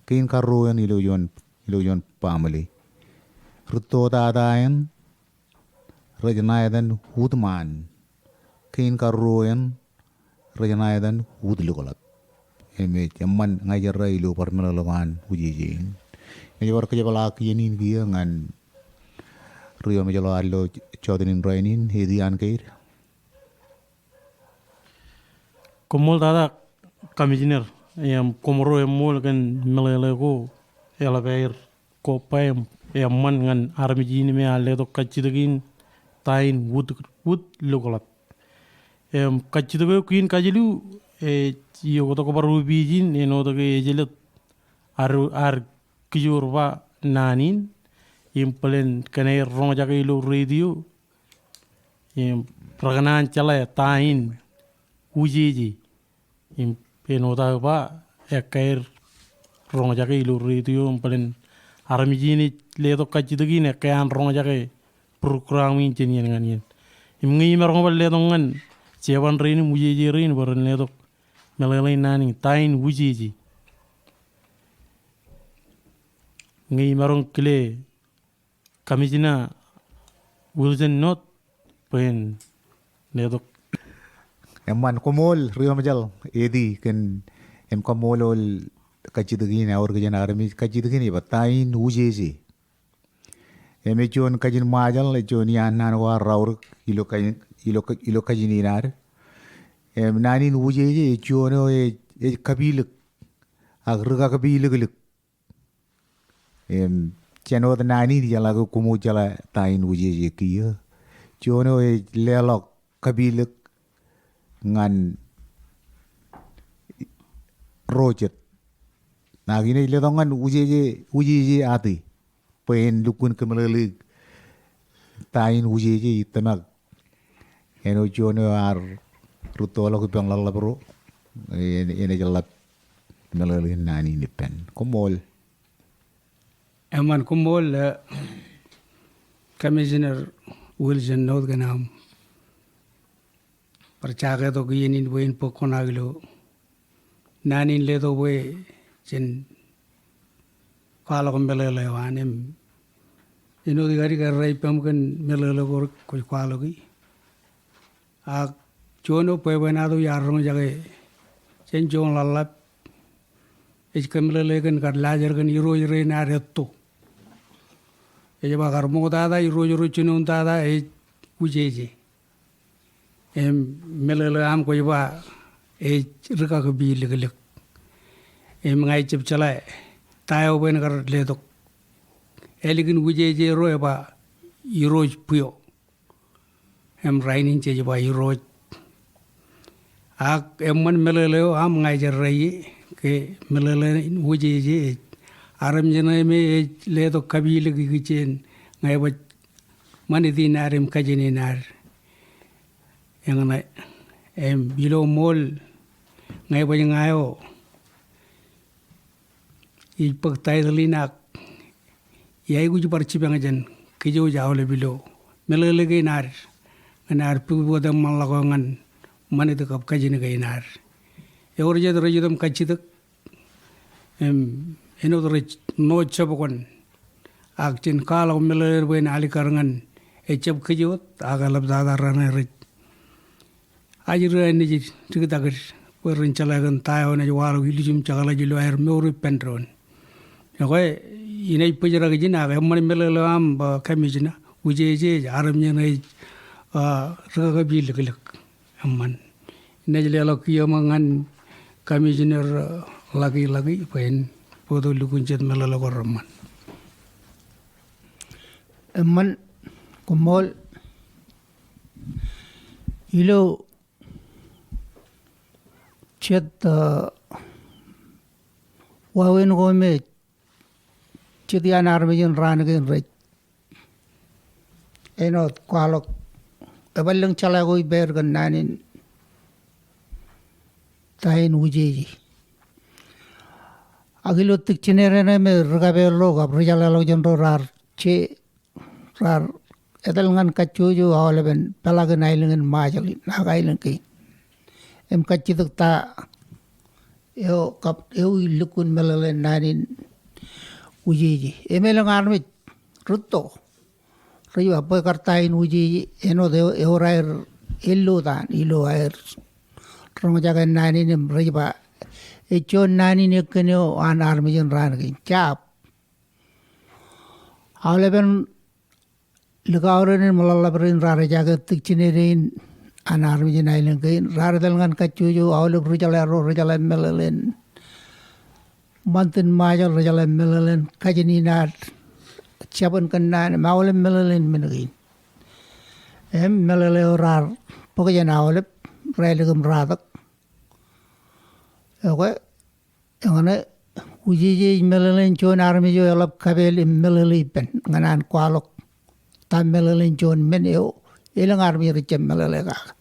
Kein karuo eṇ ilo juon, ilo juon baaṃle. Rūtto tata eṇ rej ṇa etan ut ṃaan. Kein karuo eṇ rej ṇa etan ut lokoḷap. Im ej eṃṃan ña ij errā ilo bar meḷeḷe ko an ujeje in. Inaaj bar kōjepḷaak iien in kiiō ñan Ri-Ṃajeḷ ilo jọteen in rainin, Eti Ankeir. Koṃṃool tata Commissioner, im koṃro eṃṃool kōn meḷeḷe ko eḷap aer kobba im eṃṃan ñan armej in me ear letok kajjitōk in ta in ut, ut lokoḷap. Im kajjitōk eo kein kajilu ej ioktok bar opiij in āinwōt ke ejjeḷọk ad, ad kijoor ba naan in im bōlen kōn aer roñjake ilo radio im rekōṇaan jeḷā ta in ujeje. Im āinwōt aō ba, ekkā aer roñjake ilo radio im bōlen armej in ej letok kajjitōk in ekkā an roñjake program in jān iien ñan iien. Im ñe imaroñ bar letok ñan jeban rein im ujeje rein bwe ren letok meḷeḷein naan in ta in ujeje. Ñe imaroñ kile Commissioner Wilson North bwe en letok. Eṃṃan, koṃṃool Ri-Ṃajeḷ, Eti, kōn, im kaṃṃoolol kajjitōk in, ewōr kōj jān armej, kajjitōk in ej ba ta in ujeje. Im ej juon kajin Ṃajeḷ, ej juon iaan naan ko ear raorōk ilo kajin, ilo, ilo kajin in ad. Im naan in ujeje ej juon eo ej, ej kapilōk ak rikakpilōklōk. Im jān wōt naan in ijeḷā ke koṃ wōj jeḷā ta in ujeje kiiō. Juon eo ej leḷọk kapilōk ñan ro jet. Ak inaaj letok ñan ujeje, ujeje ate bwe en lukkuun kōmeḷeḷeik ta in ujeje ij tōmak āinwōt juon eo ear rūttoḷọk ippān ḷōḷḷap ro, en, enaaj ḷap meḷeḷein naan in ippān. Koṃṃool. Eṃṃan, koṃṃool, eh, Commissioner Wilson North kōn aṃ bar jaketok iien in bwe en bōk koṇaak ilo naan in letok bwe jen kwaḷọk meḷeḷe eo an im āinwōt ikar, ikar errā ippaṃ kōn meḷeḷe ko kwōj kwaḷọki. Ak juon eo bwebwenato iar roñjake jān juon ḷōḷḷap ej kōmeḷeḷe kōn kar laajrak kōn irooj rein ad etto. Ej ba kar ṃoktata irooj ro jinoin tata ej ujeje. Im meḷeḷe eo aṃ kwōj ba ej rikakpilōklōk. Im ña ij jab jeḷā ta eo bwe en kar letok. Ālikin ujeje ro ej ba irooj bwio. Im rainin jej ba irooj. Ak eṃṃan meḷeḷe eo aṃ ña ij errā ie ke meḷeḷe in wūjeje ej. Armej ṇe me ej letok kapilōk ikijjien ñe baj ṃanit in ad im kajin in ad. Eñṇe im ilo ṃool ñe baj ña eo ij bōk taitōḷ in ak iaikuj bar jipañ jān kōj wōj aolep ilo meḷeḷe kein ad ñan ad pukot eṃṃanḷọk eo ñan ṃanit kab kajin kein ad. Ewōr jet rej itok im kajjitōk im āinwōt rej ṇo jab kōn ak jen kwaḷọk meḷeḷe bwe en alikkar ñan ejjab kōj wōt ak eḷaptata raṇe rej ajri aer nejid diktakid bwe ren jeḷā kōn ta eo enaaj waḷọk ilju im jekḷaj ilo aer mour ippān doon. Ekwe, inaaj bōjrak ijin ak eṃṃan meḷeḷe eo aṃ, uh, Commissioner, wūjeje ej armej ṇe ej, uh, rūkaki liklik. Eṃṃan. Inaaj leḷọk kiiō ṃōk ñan Commissioner, uh, Lucky Lucky bwe en bōktok lukkuun jet meḷeḷe ko reṃṃan. Eṃṃan, koṃṃool. Ilo jet, uh, wāween ko me jet iaan armej in raan kein rej āinwōt kwaḷọk, eban lōñ jeḷā ko ippāer kōn naan in ta in wūjeje. Ak ilo tikjinede ṇe me ri-kapeel ro kab ri-jeḷāḷọkjeṇ ro raar je raar etal ñan kajjojo aolepen peḷaakin aelōñ in Ṃajeḷ in ak aelōñ kein im kajjitōk ta eo kab eo ej lukkuun meḷeḷein naan in wūjeje. Im elōñ armej rūtto rej ba bwe kar ta in wūjeje āinwōt eo, ewōr aer ello ta ilo aer roñjake naan in im rej ba ej juon naan in ekkōn eo an armej in raan kein. Jab. Aolepen likao rein im ḷōḷḷap rein raar ejaake tikjinede in an armej in aelōñ kein raar etal ñan kajjojo aolep ri-jeḷā ro rej jeḷā meḷeḷein ṃantin Ṃajeḷ, rej jeḷā meḷeḷein kajin in ad jabōn kōnnaan im aolep meḷeḷein men kein. Im meḷeḷe eo raar bōk jān aolep raelōk im ratak. Ekwe, eñṇe wūjeje ej meḷeḷein juon armej eo eḷap kapeel im meḷeḷe ippān ñan an kwaḷọk ta meḷeḷein juon men eo elōñ armej rej jab meḷeḷe kake.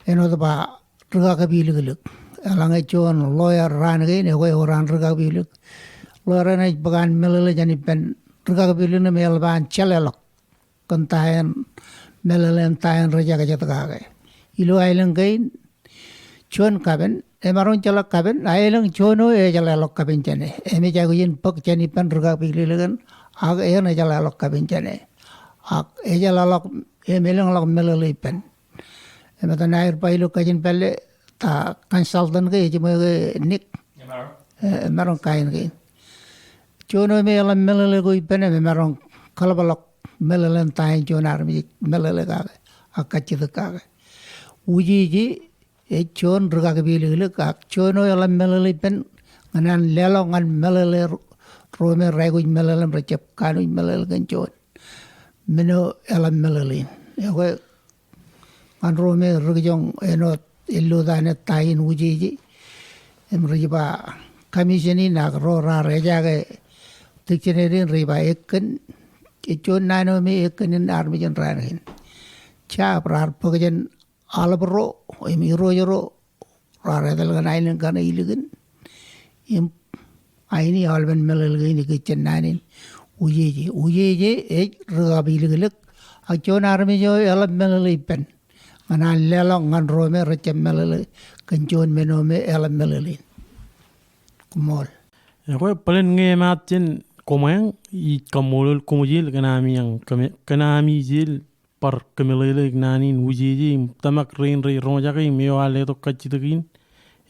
Āinwōt ba rūkaki liklik. Eḷaññe juon lawyer raan kein, ekwe ewōr an rūkaki liklik. Lawyer eṇ ej bōk an meḷeḷe jān ippān rūkaki liklik im eḷap an jeḷāḷọk kōn ta eṇ meḷeḷein ta eṇ rej ekajet kake. Ilo aelōñ kein, juon kapen, emaroñ jeḷā kapen, a elōñ juon eo ejeḷāḷọk kapen jāne. Im ej aikuj in bōk jān ippān rūkaki liklik eṇ, ak eṇ ejeḷāḷọk kapen jāne. Ak ejeḷāḷọk, im elōñḷọk meḷeḷe ippān. Im etan aer ba ilo kajin pālle ta consultant ke ejiṃwe ke Nick. Emaroñ. E, emaroñ kain kein. Juon eo me eḷap meḷeḷe ko ippān im emaroñ kōḷapḷọk meḷeḷein ta in juon armej ej meḷeḷe kake ak kajjitōk kake. Wūjeje ej juon rūkaki liklik ak juon eo eḷap meḷeḷe ippān ñan an leḷọk ñan meḷeḷe ro, ro me raikuj meḷeḷe im rejjab kanooj meḷeḷe kōn juon men eo eḷap meḷeḷein. Ekwe ñan ro me ri-kijoñ āinwōt ello ta ṇe ta in wūjeje im rej ba commission in ak ro raar ejaake tikjinede in rej ba ekkōn, ej juon naan eo me ekkōn in armej in raan kein. Jab raar bōk jān aḷap ro im irooj ro raar etal ñan aelōñ kaṇe ilikin im aini aolepen meḷeḷe kein ikijjien naan in wūjeje. Wūjeje ej rūkaki liklik ak juon armej eo eḷap meḷeḷe ippān ñan an leḷọk ñan ro me rejjab meḷeḷe kōn juon men eo me eḷap meḷeḷein. Koṃṃool. Ekwe bōlen ñe emaat jān koṃeañ, ij kaṃṃoolol koṃjeel kōn ami, kōn ami jeel bar kōmeḷeḷeik naan in wūjeje im tōmak rein rej roñjake im eo ear letok kajjitōk in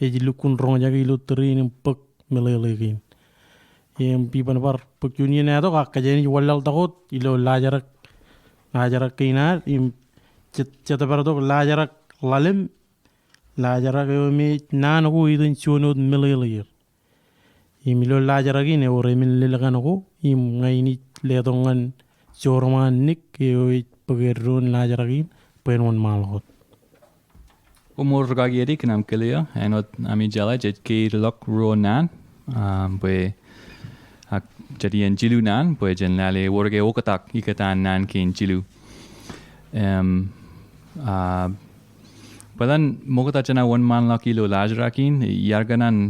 ej lukkuun roñjake ilo tōre in im bōk meḷeḷe kein. Im iban bar bōk juon iien etok ak kōjeañ ej wanlaḷtak wōt ilo laajrak, laajrak kein ad im jet, jet bar tok laajrak ḷalem, laajrak eo me ej naan ko itok juon wōt meḷeḷe er. Im ilo laajrak in ewōr emān lelkan ko, im ña in ij letok ñan Jorṃaanḷọk eo ej bōk eddoin laajrak in, bwe en wōnṃaanḷọk wōt. Koṃṃool rūkaki edik kōn aṃ kile eō. Āinwōt ami jeḷā jej keidḷọk ruo naan, um, bwe, ak, jet iien jilu naan bwe jen lale wōr ke oktak ikōtaan naan kein jilu. Im, ah, bōlen ṃokta jān aō wōnṃaanḷọk ilo laajrak in, iar kōṇaan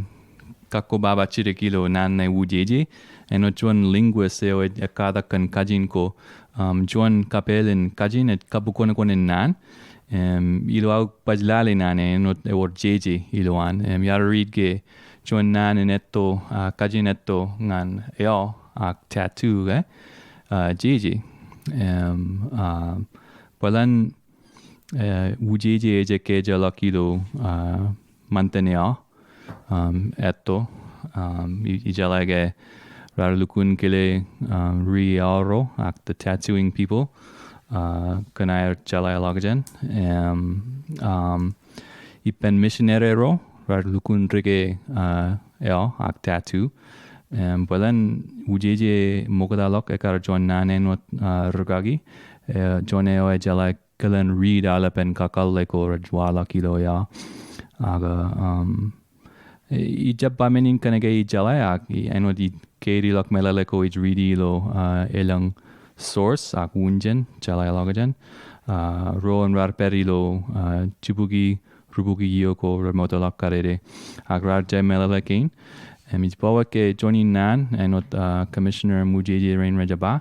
kakkobaba jidik ilo naan ṇe ujeje. Āinwōt juon linguist eo ej ekkatak kōn kajin ko, um, juon kapeel in kajin ej kabukwōnkwōn in naan. Im, ilo aō baj lale naan eo, āinwōt ewōr jeje ilowaan. Im, iar riit ke juon naan in etto, ah, kajin etto ñan eo ak tattoo ke, ah, jeje. Im, ah, bōlen, eh, ujeje ej ekkejḷọk ilo, ah, ṃantin eo, um, etto, um, i-, ijeḷā ke raar lukkuun kile, um, ri eo ro, ak the tattooing people, uh, kōn aer jeḷāḷọkjeṇ. Im, um, ippān misinere ro, raar lukkuun rike, uh, eo, ak tattoo. Im, bōlen ujeje ṃoktaḷọk ekkar juon naan āinwōt, uh, rūkaki, eh, juon eo ejeḷā kilen riit aolepen kakōḷḷe ko rej waḷọk ilo eo. Ak, um, i-, ijab ba men in kōnke ijeḷā ak i-, āinwōt ij keidḷọk meḷeḷe ko ij riiti ilo, uh, elōñ source ak wūnjān, jeḷāḷọkjeṇ. Uh, ruo in raar pād ilo, uh, jibukwi rubukwi iiō ko remootḷọk kadede. Ak raar jab meḷeḷe kein. Im ij ba wōt ke juon in naan, āinwōt, uh, Commissioner Mujeje rein rej ba,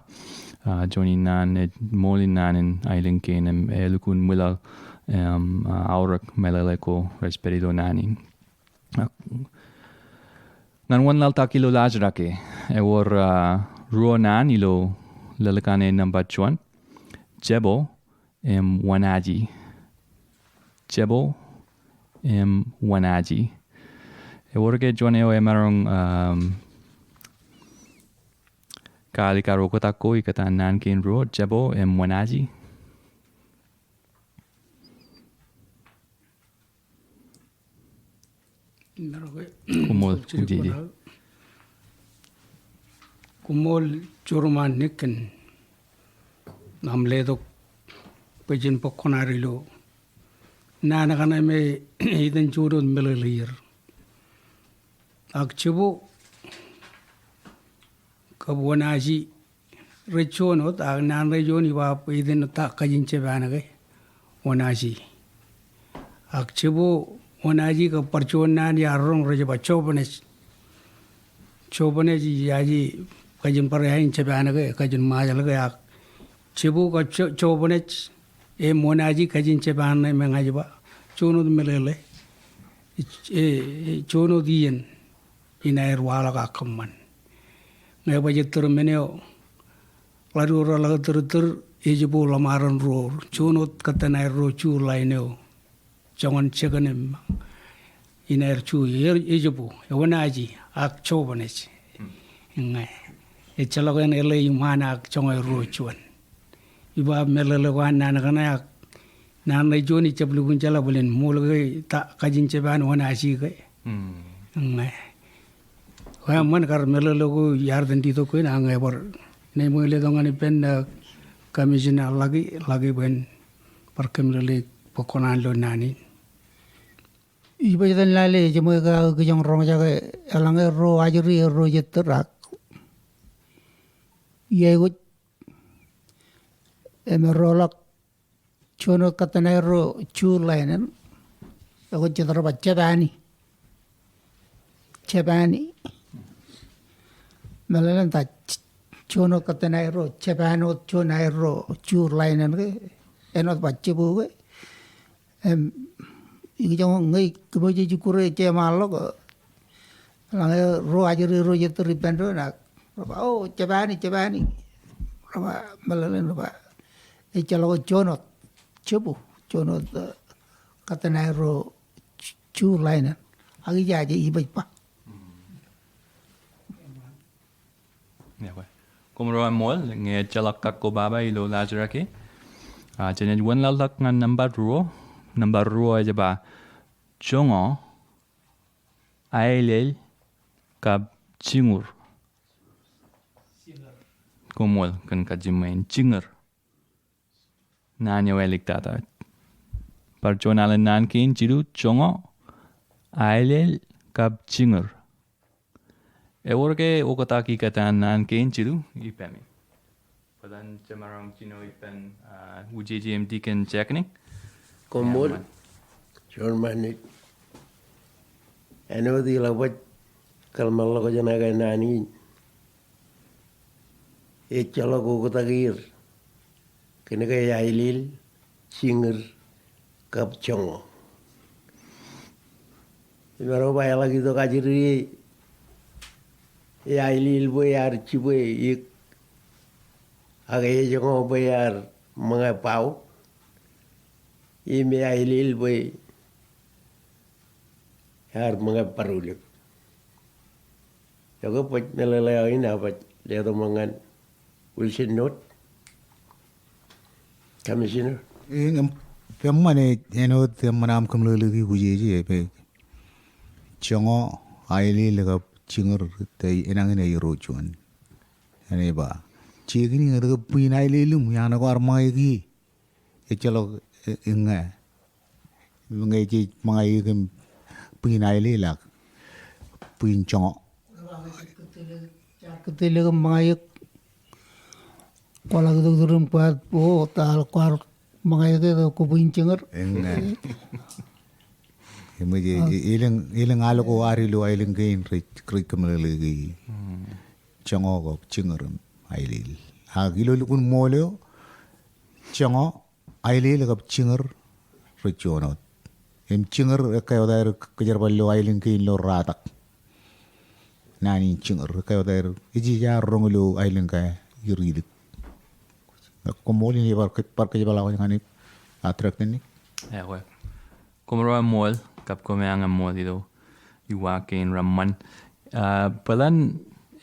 uh, juon in naan, ej ṃool in naan in aelōñ kein, im elukkuun ṃwilaḷ, im, uh, aorōk meḷeḷe ko rej pād ilo naan in. Uh, ñan wōnlaḷtak ilo laajrak e, ewōr, uh, ruo naan ilo lōḷkan e nōṃba juon, jebo, im wōnaji. Jebo im wōnaji. Ewōr ke juon eo emaroñ, um, kaalikkar oktak ko ikōtaan naan kein ruo, jebo im wōnaji? Koṃṃool, ujeje. Koṃṃool Jurman Nick kōn aṃ letok bwe jen bōk kuṇaad ilo naan kaṇe me eiten juon wōt meḷeḷe er. Ak jebo kab wōnaji rej juon wōt, ak naan rej juon iba eiten ta kajin Jepan ke wōnaji. Ak jebo wōnaji kab bar juon naan iar roñ rej ba jobonej. Jobonej ijaje kajin bar āin Jepan ke kajin Ṃajeḷ ke, ak jebo kab jo-, jobonej im wōnaji kajin Jepan ṇe me ña ij ba juon wōt meḷeḷe. E, e, juon wōt iien in aer waḷọk ak kōṃṃan. Ñe baj ettōr men eo ḷadoor ḷọk ettōr ettōr, ejebo ḷōṃarein ruo, juon wōt kōttan aer ruo ju ḷain eo joñan jekōn im in aer ju, e, ejebo, ewōnaji ak jobonej. Ñe ejjeḷọk en L A iṃaan ak joñan ruo juon. Iba meḷeḷe ko an naan kaṇe ak naan ṇe juon ijab lukkuun jeḷā bōlen ṃool ke ta kajin Jepan wōnaji ke. Ñe Wā eṃṃan kar meḷeḷe ko iar itōn itok kein ak ñe bar, ṇe eṃōj letok ñan ippān, uh, Commissioner Lucky, Lucky bwe en bar kōmeḷeḷeik bōk kuṇaan ilo naan in. Ij baj itōn lale, ej ṃool ke aō kijoñ roñjake, eḷaññe ro ajri, ro jet tōrak. Iāikuj, im erro ḷọk juon wōt kōttan aerro ju ḷainen, ekwe jet rej ba Jepani. Jepani. Meḷeḷein ta j-, juon wōt kōttan aerro, Jepan wōt juon aerro ju ḷainen ke, āinwōt ba jebo ke. Im, ikijjien ñe kōmij jukure jeṃaanḷọk, eḷaññe ro ajri ro jet tōr ippān doon ak rej ba, "O, Jepani, Jepani." Rej ba, meḷeḷein rej ba, ejjeḷọk juon wōt, jebo, juon wōt, eh, kōttan aerro ju ḷainen. Ak ijaje ibaj ba. Koṃro eṃṃool, ñe ejjeḷọk kakkobaba ilo laajrak e. Ah, jenaaj wōnlaḷtak ñan nōṃba ruo, nōṃba ruo ej ba, joño, aelel, kab jiñūr. Koṃṃool kōn kajiṃwe in, jiñūr. Naan eo āliktata. bar juon alen naan kein jilu, joño, aelel kab jiñūr. Ewōr ke oktak ikōtaan naan kein jilu ippemi? Bōlen jemaroñ jino ippān, ah, Wūjeje im Deacon Jackney. Koṃṃool. Juon ṃanit. Āinwōt ilo baj kōḷmānḷọkjeṇ eo ke naan in, ejjeḷọk oktak er kōn ke aelel, jiñūr kab joño. Imaroñ ba eḷak itok ajri e, e aelel bwe ear jibwe iik, ak e joño bwe ear ṃōñā bao, im e aelel bwe ear ṃōñā barulōk. Ekwe baj meḷeḷe eo in aō baj letok ṃōk ñan Wilson Note, Commissioner. Im, im, eṃṃan e, āinwōt eṃṃan aṃ kōmeḷeḷeiki Wūjeje, e bwe joño, aelel kab jiñūr, te enañin ej ro juon. Enaaj ba, jekin ñe etke bwin aelel im iaan kwaar ṃōñā iik ie? Ejjeḷọk, e, eññā. Ñe jej ṃōñā iik im bwin aelel ak bwin joño. Kōtōl eok im ṃōñā iik. Kwaḷọk itok iturūṃ kwaar, o, ta ḷọk kwaar ṃōñā iik e, kwō bwin jiñūr. Eññā. Eṃōj e, e, elōñ, elōñ al ko ad ilo aelōñ kein rej, rej kōmeḷeḷeiki joño kab jiñūr im aelel. Ak ilo lukkuun ṃool eo, joño, aelel kab jiñūr rej juon wōt. Im jiñūr ekkā wōt aer kōjerbal ilo aelōñ kein ilo ratak. Naan in jiñūr ekkā wōt aer, ej, ej, ear roñ ilo aelōñ ko ililik. Koṃṃool, inaaj bar, bar kōjepḷaak wōj ñan e, a, Director Nick. Ekwe. Koṃro eṃṃool, kab koṃeañ eṃṃool ilo uwaak kein reṃṃan. Ah, bōlen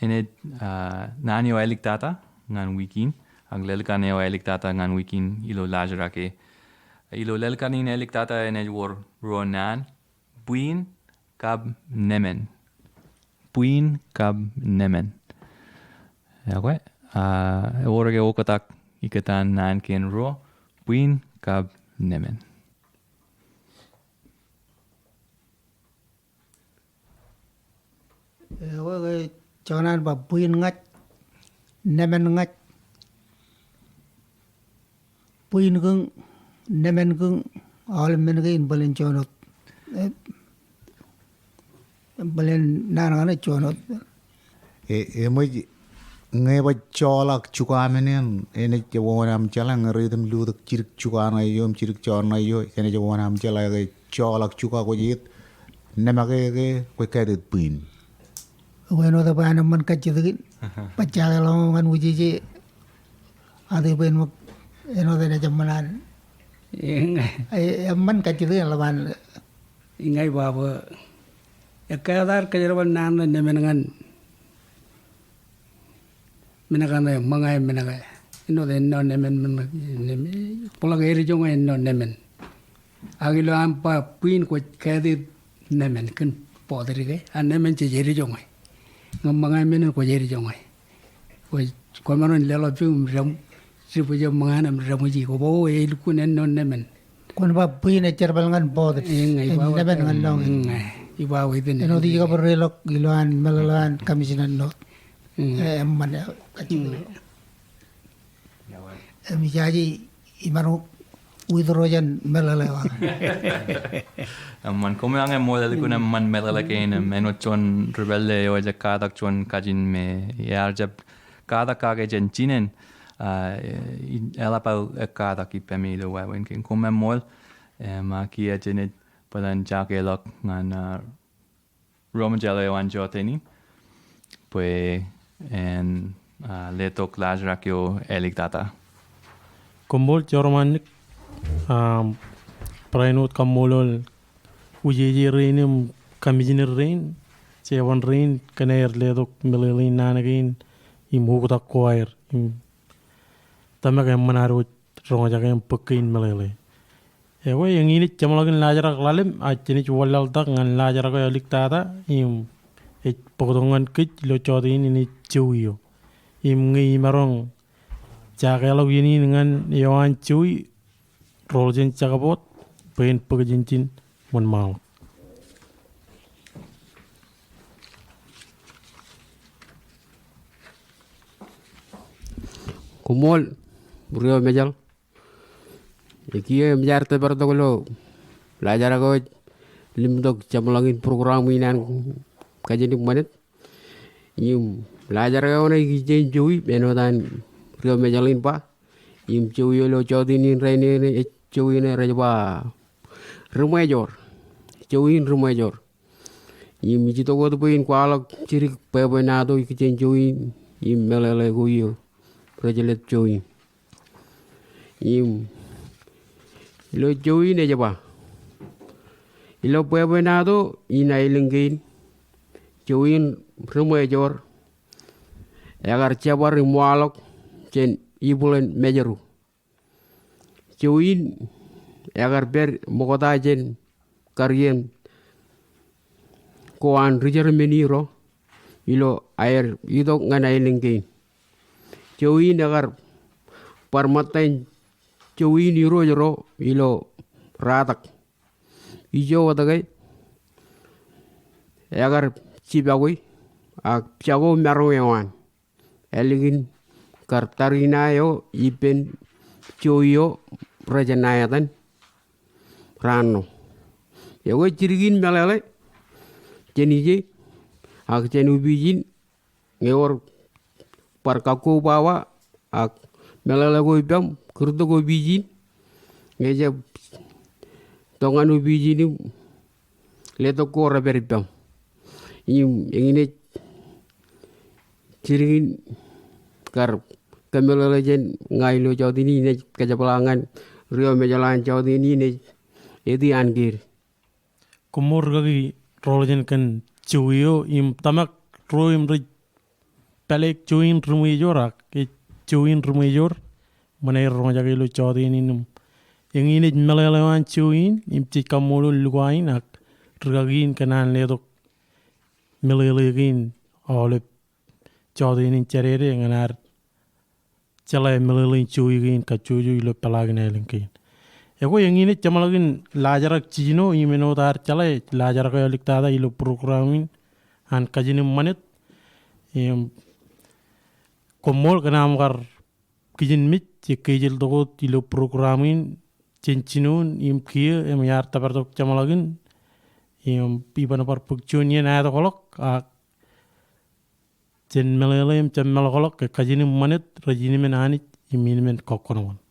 enaaj, ah, naan eo āliktata ñan wiik in, ak lelkan eo āliktata ñan wiik in ilo laajrak e. Ilo lelkan in āliktata enaaj wōr ruo naan, bwin kab nemān. Bwin kab nemān. Ekwe, ah, ewōr ke oktak ikōtaan naan kein ruo, bwin kab nemān? Ekwe, ke jekōṇaan ba bwin ña, nemān ña, bwin kōn, nemān kōn, aolep men kein bōlen juon wōt. E, bōlen naan kaṇe juon wōt. E, eṃōj, ñe baj joḷọk jukwa men eṇ, enaaj wōnṃaanḷọk, ñe rej item lutōk jidik jukwa ṇe eo im jidik joor ṇe eo, enaaj wōnṃaanḷọk ke joḷọk jukwa kwōj iit, nemān ke, ke kwōj kāātāt bwin. Ekwe āinwōt bwe an eṃṃan kajjitōk in. Baj jakeḷọk ñan Wūjeje. Ate bwe en ṃōk, āinwōt enaaj eṃṃan an. Eññā. E, eṃṃan kajjitōk in ḷap an. Eññā, iba bwe ekkā wōt aer kōjerbal naan ṇe nemān ñan men kaṇe, ṃōñā men kaṇe. Āinwōt ennọ nemān men kaṇe, nemān. Bōḷọk ālijoñe ennọ nemān. Ak ilo an ba bwin kwōj kāātāt nemān kōn bōtdike, a nemān jej ālijoñe. Ñe ṃōñā men eṇ kwōj ālijoñe. Kwōj, kwōmaroñ leḷọk peiṃ im dem, jibwe ṃōñā im dem iji, kwō ba o, elukkuun ennọ nemān. Kwōn ba bwin ej jerbal ñan bōtdike. Eññā, im iba nemān ñan lọñiin. Eññā, iba wōt in. Āinwōt ij kab reilọk ilo an meḷeḷe an Commissioner Note. Eññā. E, eṃṃan, e, kajjitōk. Eññā. Im ijaje imaroñ withdraw jān meḷeḷe eo aō. Eṃṃan, koṃeañ eṃṃool, elukkuun eṃṃan meḷeḷe kein, im āinwōt juon ri pālle eo ej katak juon kajin me ear jab katak kake jān jinen, ah, e, eḷap aō katak ippemi ilo wāween kein. Koṃ eṃṃool, im, ah, kiiō jenaaj bōlen jakeḷọk ñan, ah, ro mejālō eo an jota in bwe en, ah, letok laajrak eo āliktata. Koṃṃool Chairman Nick, am, barāinwōt kaṃṃoolol Wūjeje rein im Commissioner rein, jeban rein kōn aer letok meḷeḷein naan kein im oktak ko aer im tōmak eṃṃan ad wōj roñjake im bōk kein meḷeḷe. Ekwe, eñin ej jeṃḷọkin laajrak ḷalem, ak jenaaj wanlaḷtak ñan laajrak eo āliktata, im ej bōktok ñan kōj ilo jota in enaaj jowi eo. Im ñe imaroñ jakeḷọk iien in ñan eo an jowi, roḷ jān Jakbot, bwe en bōk jān ijin ṃōn ṃaḷọk. Koṃṃool, ri-eo Mejal. Ekiiō eṃōj ad tōpar tok ilo laajrak eo ej limtok jeṃḷọkin program in an Kajin im Ṃanit. Im laajrak eo ṇe ikijjien jowi, āinwōt an ri-eo Mejal in ba. Im jowi eo ilo jọteen in rainin ej jowi ṇe rej ba Ri-ṃweijoor. Jowi in Ri-ṃweijoor. Im ij itok wōt bwe in kwaḷọk jidik bwebwenato ikijjien jowi in im meḷeḷe ko iiō rej jelōt jowi in. Im ilo jowi in ej ba, ilo bwebwenato in aelōñ kein, jowi in Ri-ṃweijoor ekar jebar im waḷọk jān ibwilen Mājro. Jowi in ekar pād ṃokta jān karien ko an ri-Jermani ro ilo aer itok ñan aelōñ kein. Jowi in ekar bar ṃōttan jowi in irooj ro ilo ratak. Ijo wōt ke ekar jipakwe ak jako maroñ eo an. Ālikin kar tariṇae eo ippān jowi eo rej ṇa etan raan ṇo. Ekwe jidik in meḷeḷe jān ije ak jān opiij in ñe ewōr bar kakkobaba ak meḷeḷe ko ippaṃ, kūrtok opiij in, ñe jab tok ñan opiij in im letok ko repād ippaṃ. Im eñin ej jidik in kar kōmeḷeḷe jān ña ilo jọteen in ej kōjepḷaak ñan ri-eo Mejal an jọteen in ej eti an kiid. Koṃṃool rikaki Roḷ jān kōn jowi eo im tōmak ro im rej pāleik jowi in Ri-ṃweijoor ak ej jowi in Ri-ṃweijoor ṃōṇe rej roñjake ilo jọteen in im eñin ej meḷeḷe eo an jowi in im jej kaṃṃoolol lukkuun in ak rikaki in kōn an letok meḷeḷe kein aolep jọteen in jādede ñan ad jeḷā meḷeḷein jowi kein kajjojo ilo peḷaakin aelōñ kein. Ekwe eñin ej jeṃḷọkin laajrak jiljino im āinwōt ad jeḷā laajrak eo āliktata ilo program in an Kajin im Ṃanit. Im koṃṃool kōn aṃ kar kijenmej ekkejel tok wōt ilo program in jān jinoin im kiiō im iar tōpar tok jeṃḷọkin im iban bar bōk juon iien aetokḷọk ak jān meḷeḷe im jeṃḷọkḷọk ke Kajin im Ṃanit rej inmen Anij im inmen kọkkọnọwōn.